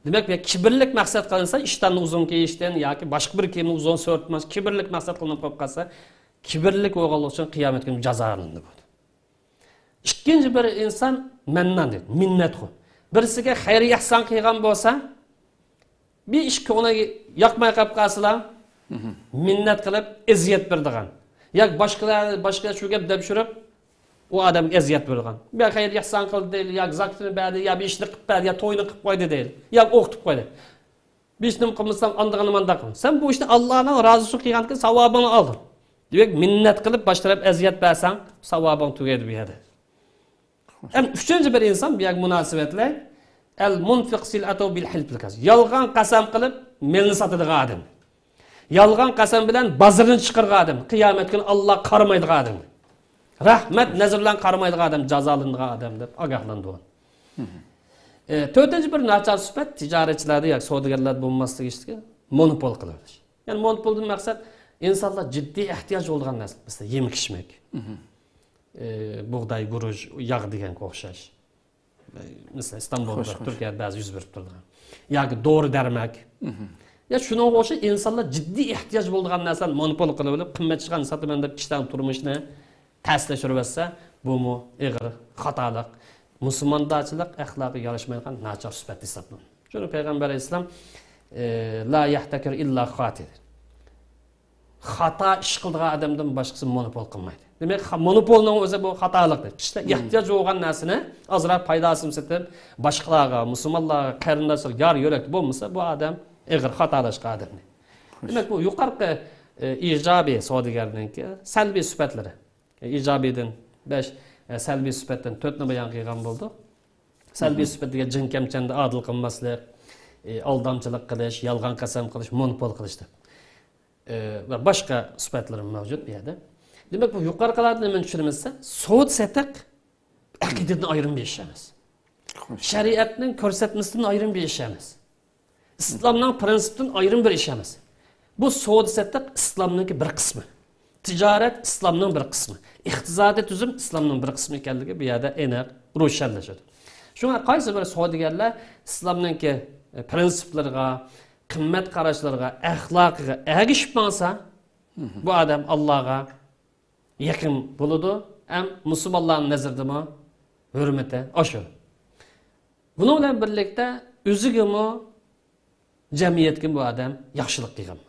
دېمەك، بۇ كىبىرلىك مەقسەت قىلىنسا، ئىشتاننى ئۇزۇن كىيىشتىن ياكى باشقا بىر كىيىمنى ئۇزۇن سۆرىتىپ ماڭىش، كىبىرلىك مەقسەت قىلىنىپ قېلىپ قالسا، كىبىرلىك بولغانلىقى ئۈچۈن قىيامەت كۈنى جازالىنىدۇ بۇ. ئىككىنچى بىر ئىنسان مەننان دەيدۇ، مىننەتخور. بىرسىگە خەير ئېھسان قىلغان بولسا، بىر ئىش كۆڭلىگە ياقماي قېلىپ قالسىلا، مىننەت قىلىپ ئەزىيەت بېرىدىغان. ياكى باشقىلار، باشقىلار شۇ گەپ دەپ چۈشۈرۈپ، ئۇ ئادەمگە ئەزىيەت بېرىدىغان. يا خەير ئېھسان قىلدى دەيلى، يا زاكىتىنى بەردى، يا بىر ئىشنى قىلىپ بەردى، يا توينى قىلىپ قويدى دەيلى، يا ئوقۇتۇپ قويدى. بىر ئىشنى قىلمىسام، ئاندىغىنى مانداق قىل. سەن بۇ ئىشنى ئاللانىڭ رازىسى ئۈچۈن قىلغانكەن، ساۋابىڭنى ئالدىڭ. دېمەك، مىننەت قىلىپ باشقا تەرەپ ئەزىيەت بەرسەڭ، ساۋابىڭ تۈگەيدۇ بۇ يەردە. ئەمدى ئۈچىنچى بىر ئىنسان بۇ يەرگە مۇناسىۋەتلىك، ئەل مۇنفىق سىلئەتۇ بىل ھىلفىل كاز. يالغان قەسەم قىلىپ مېلىنى ساتىدىغان ئادەم. يالغان قەسەم بىلەن بازىرىنى چىقىرغان ئادەم. قىيامەت كۈنى ئاللا قارىمايدىغان ئادەم. رەھمەت نەزىرى بىلەن قارىمايدىغان ئادەم جازالىنىدىغان ئادەم دەپ ئاگاھلاندۇرغان. ئە، تۆتىنچى بىر ناچار سۈپەت تىجارەتچىلەردە ياكى سودىگەرلەردە بولماسلىقى ئىشتىكى مونوپول قىلىۋېلىش. يەنى مونوپولدىن مەقسەت ئىنسانلار جىددىي ئېھتىياج بولىدىغان نەرسە، مەسىلەن، يېمەك-ئىچمەك. ئە، بۇغداي، گۈرۈچ، ياغ دېگەنگە ئوخشاش. مەسىلەن، ئىستانبۇلدا، تۈركىيەدە بەزى يۈز بېرىپ تۇرىدىغان. ياكى دورا-دەرمەك. يا شۇنىڭغا ئوخشاش ئىنسانلار جىددىي ئېھتىياج بولىدىغان نەرسىلەرنى مونوپول قىلىۋېلىپ، قىممەت چىققاننى ساتىمەن دەپ كىشىلەرنىڭ تۇرمۇشىنى تەسلەشتۈرۈۋەتسە، بۇمۇ ئېغىر خاتالىق، مۇسۇلماندارچىلىق ئەخلاقىغا ياراشمايدىغان ناچار سۈپەت ھېسابلىنىدۇ. شۇنى پەيغەمبەر ئەلەيھىسسالام، ئە، لا يەھتەكىر ئىللا خاتىر. خاتا ئىش قىلىدىغان ئادەمدىن باشقىسى مونوپول قىلمايدۇ. دېمەك، خا-، مونوپولنىڭ ئۆزى بۇ خاتالىقتۇر. كىشىلەر ئېھتىياج بولغان نەرسىنى ئازراق پايداسىنى سېتىپ، باشقىلارغا، مۇسۇلمانلارغا، قېرىنداشلارغا يار يۆلەكتە بولمىسا، بۇ ئادەم ئېغىر خاتالاشقان ئادەمدۇر. دېمەك، بۇ يۇقىرىقى، ئە، ئىجابىي سودىگەرنىڭكى سەلبىي سۈپەتلىرى. ئىجابىيدىن بەش، ئە، سەلبىي سۈپەتتىن تۆتنى بايان قىلغان بولدۇق. سەلبىي سۈپەت دېگەن جىن كەمچەندە ئادىل قىلماسلىق، ئە، ئالدامچىلىق قىلىش، يالغان قەسەم قىلىش، مونوپول قىلىش دەپ. ئە، ۋە باشقا سۈپەتلىرىمۇ مەۋجۇت بۇ يەردە. دېمەك، بۇ يۇقىرىقىلاردىن نېمىنى چۈشىنىمىز دېسە، سودا سېتىق ئەقىدىدىن ئايرىم بىر ئىش ئەمەس. شەرىئەتنىڭ كۆرسەتمىسىدىن ئايرىم بىر ئىش ئەمەس. ئىسلامنىڭ پرىنسىپىدىن ئايرىم بىر ئىش ئەمەس. بۇ سودا سېتىق ئىسلامنىڭكى بىر قىسمى. تىجارەت ئىسلامنىڭ بىر قىسمى. ئىقتىسادىي تۈزۈم ئىسلامنىڭ بىر قىسمى ئىكەنلىكى بۇ يەردە ئېنىق روشەنلىشىدۇ. شۇڭا قايسى بىر سودىگەرلەر ئىسلامنىڭكى، ئە، پرىنسىپلىرىغا، قىممەت قاراشلىرىغا، ئەخلاقىغا ئەگىشىپ ماڭسا، بۇ ئادەم ئاللاغا يېقىن بولىدۇ، ھەم مۇسۇلمانلارنىڭ نەزىرىدىمۇ ھۆرمىتى ئاشىدۇ. بۇنىڭ بىلەن بىرلىكتە ئۆزىگىمۇ، جەمئىيەتكىمۇ بۇ ئادەم ياخشىلىق قىلغان.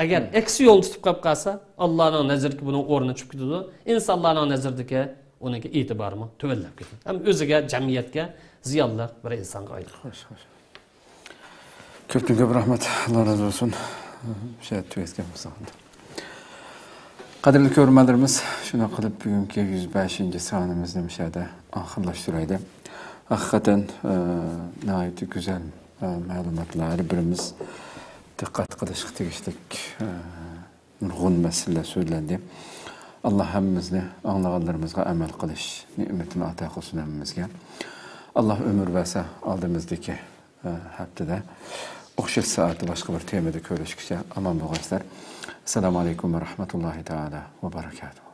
ئەگەر ئەكسى يولنى تۇتۇپ قېلىپ قالسا، ئاللانىڭ نەزىرىدىكى بۇنىڭ ئورنى چۈشۈپ كېتىدۇ. ئىنسانلارنىڭ نەزىرىدىكى ئۇنىڭكى ئېتىبارىمۇ تۆۋەنلەپ كېتىدۇ. ھەم ئۆزىگە، جەمئىيەتكە زىيانلىق بىر ئىنسانغا ئايلىنىدۇ. خوش، خوش. كۆپتىن كۆپ رەھمەت. ئاللا رازى بولسۇن. شۇ يەردە تۈگەتكەن بولساق. قەدىرلىك كۆرۈرمەنلىرىمىز، شۇنداق قىلىپ بۈگۈنكى يۈز بەشىنچى سانىمىزنى مۇشۇ يەردە ئاخىرلاشتۇرايلى. ھەقىقەتەن، ئە، ناھايىتى گۈزەل، ئە، مەلۇماتلار، ھەر بىرىمىز دىققەت قىلىشقا تېگىشلىك، ئە، نۇرغۇن مەسىلىلەر سۆزلەندى. ئاللا ھەممىمىزنى ئاڭلىغانلىرىمىزغا ئەمەل قىلىش نېمىتىنى ئاتا قىلسۇن ھەممىمىزگە. ئاللا ئۆمۈر بەرسە، ئالدىمىزدىكى، ئە، ھەپتىدە ئوخشاش سائەتتە باشقا بىر تېمىدا كۆرۈشكىچە ئامان بولغايسىلەر. ئەسسالامۇ ئەلەيكۇم ۋە رەھمەتۇللاھى تائالا ۋە بەرەكاتۇھۇ.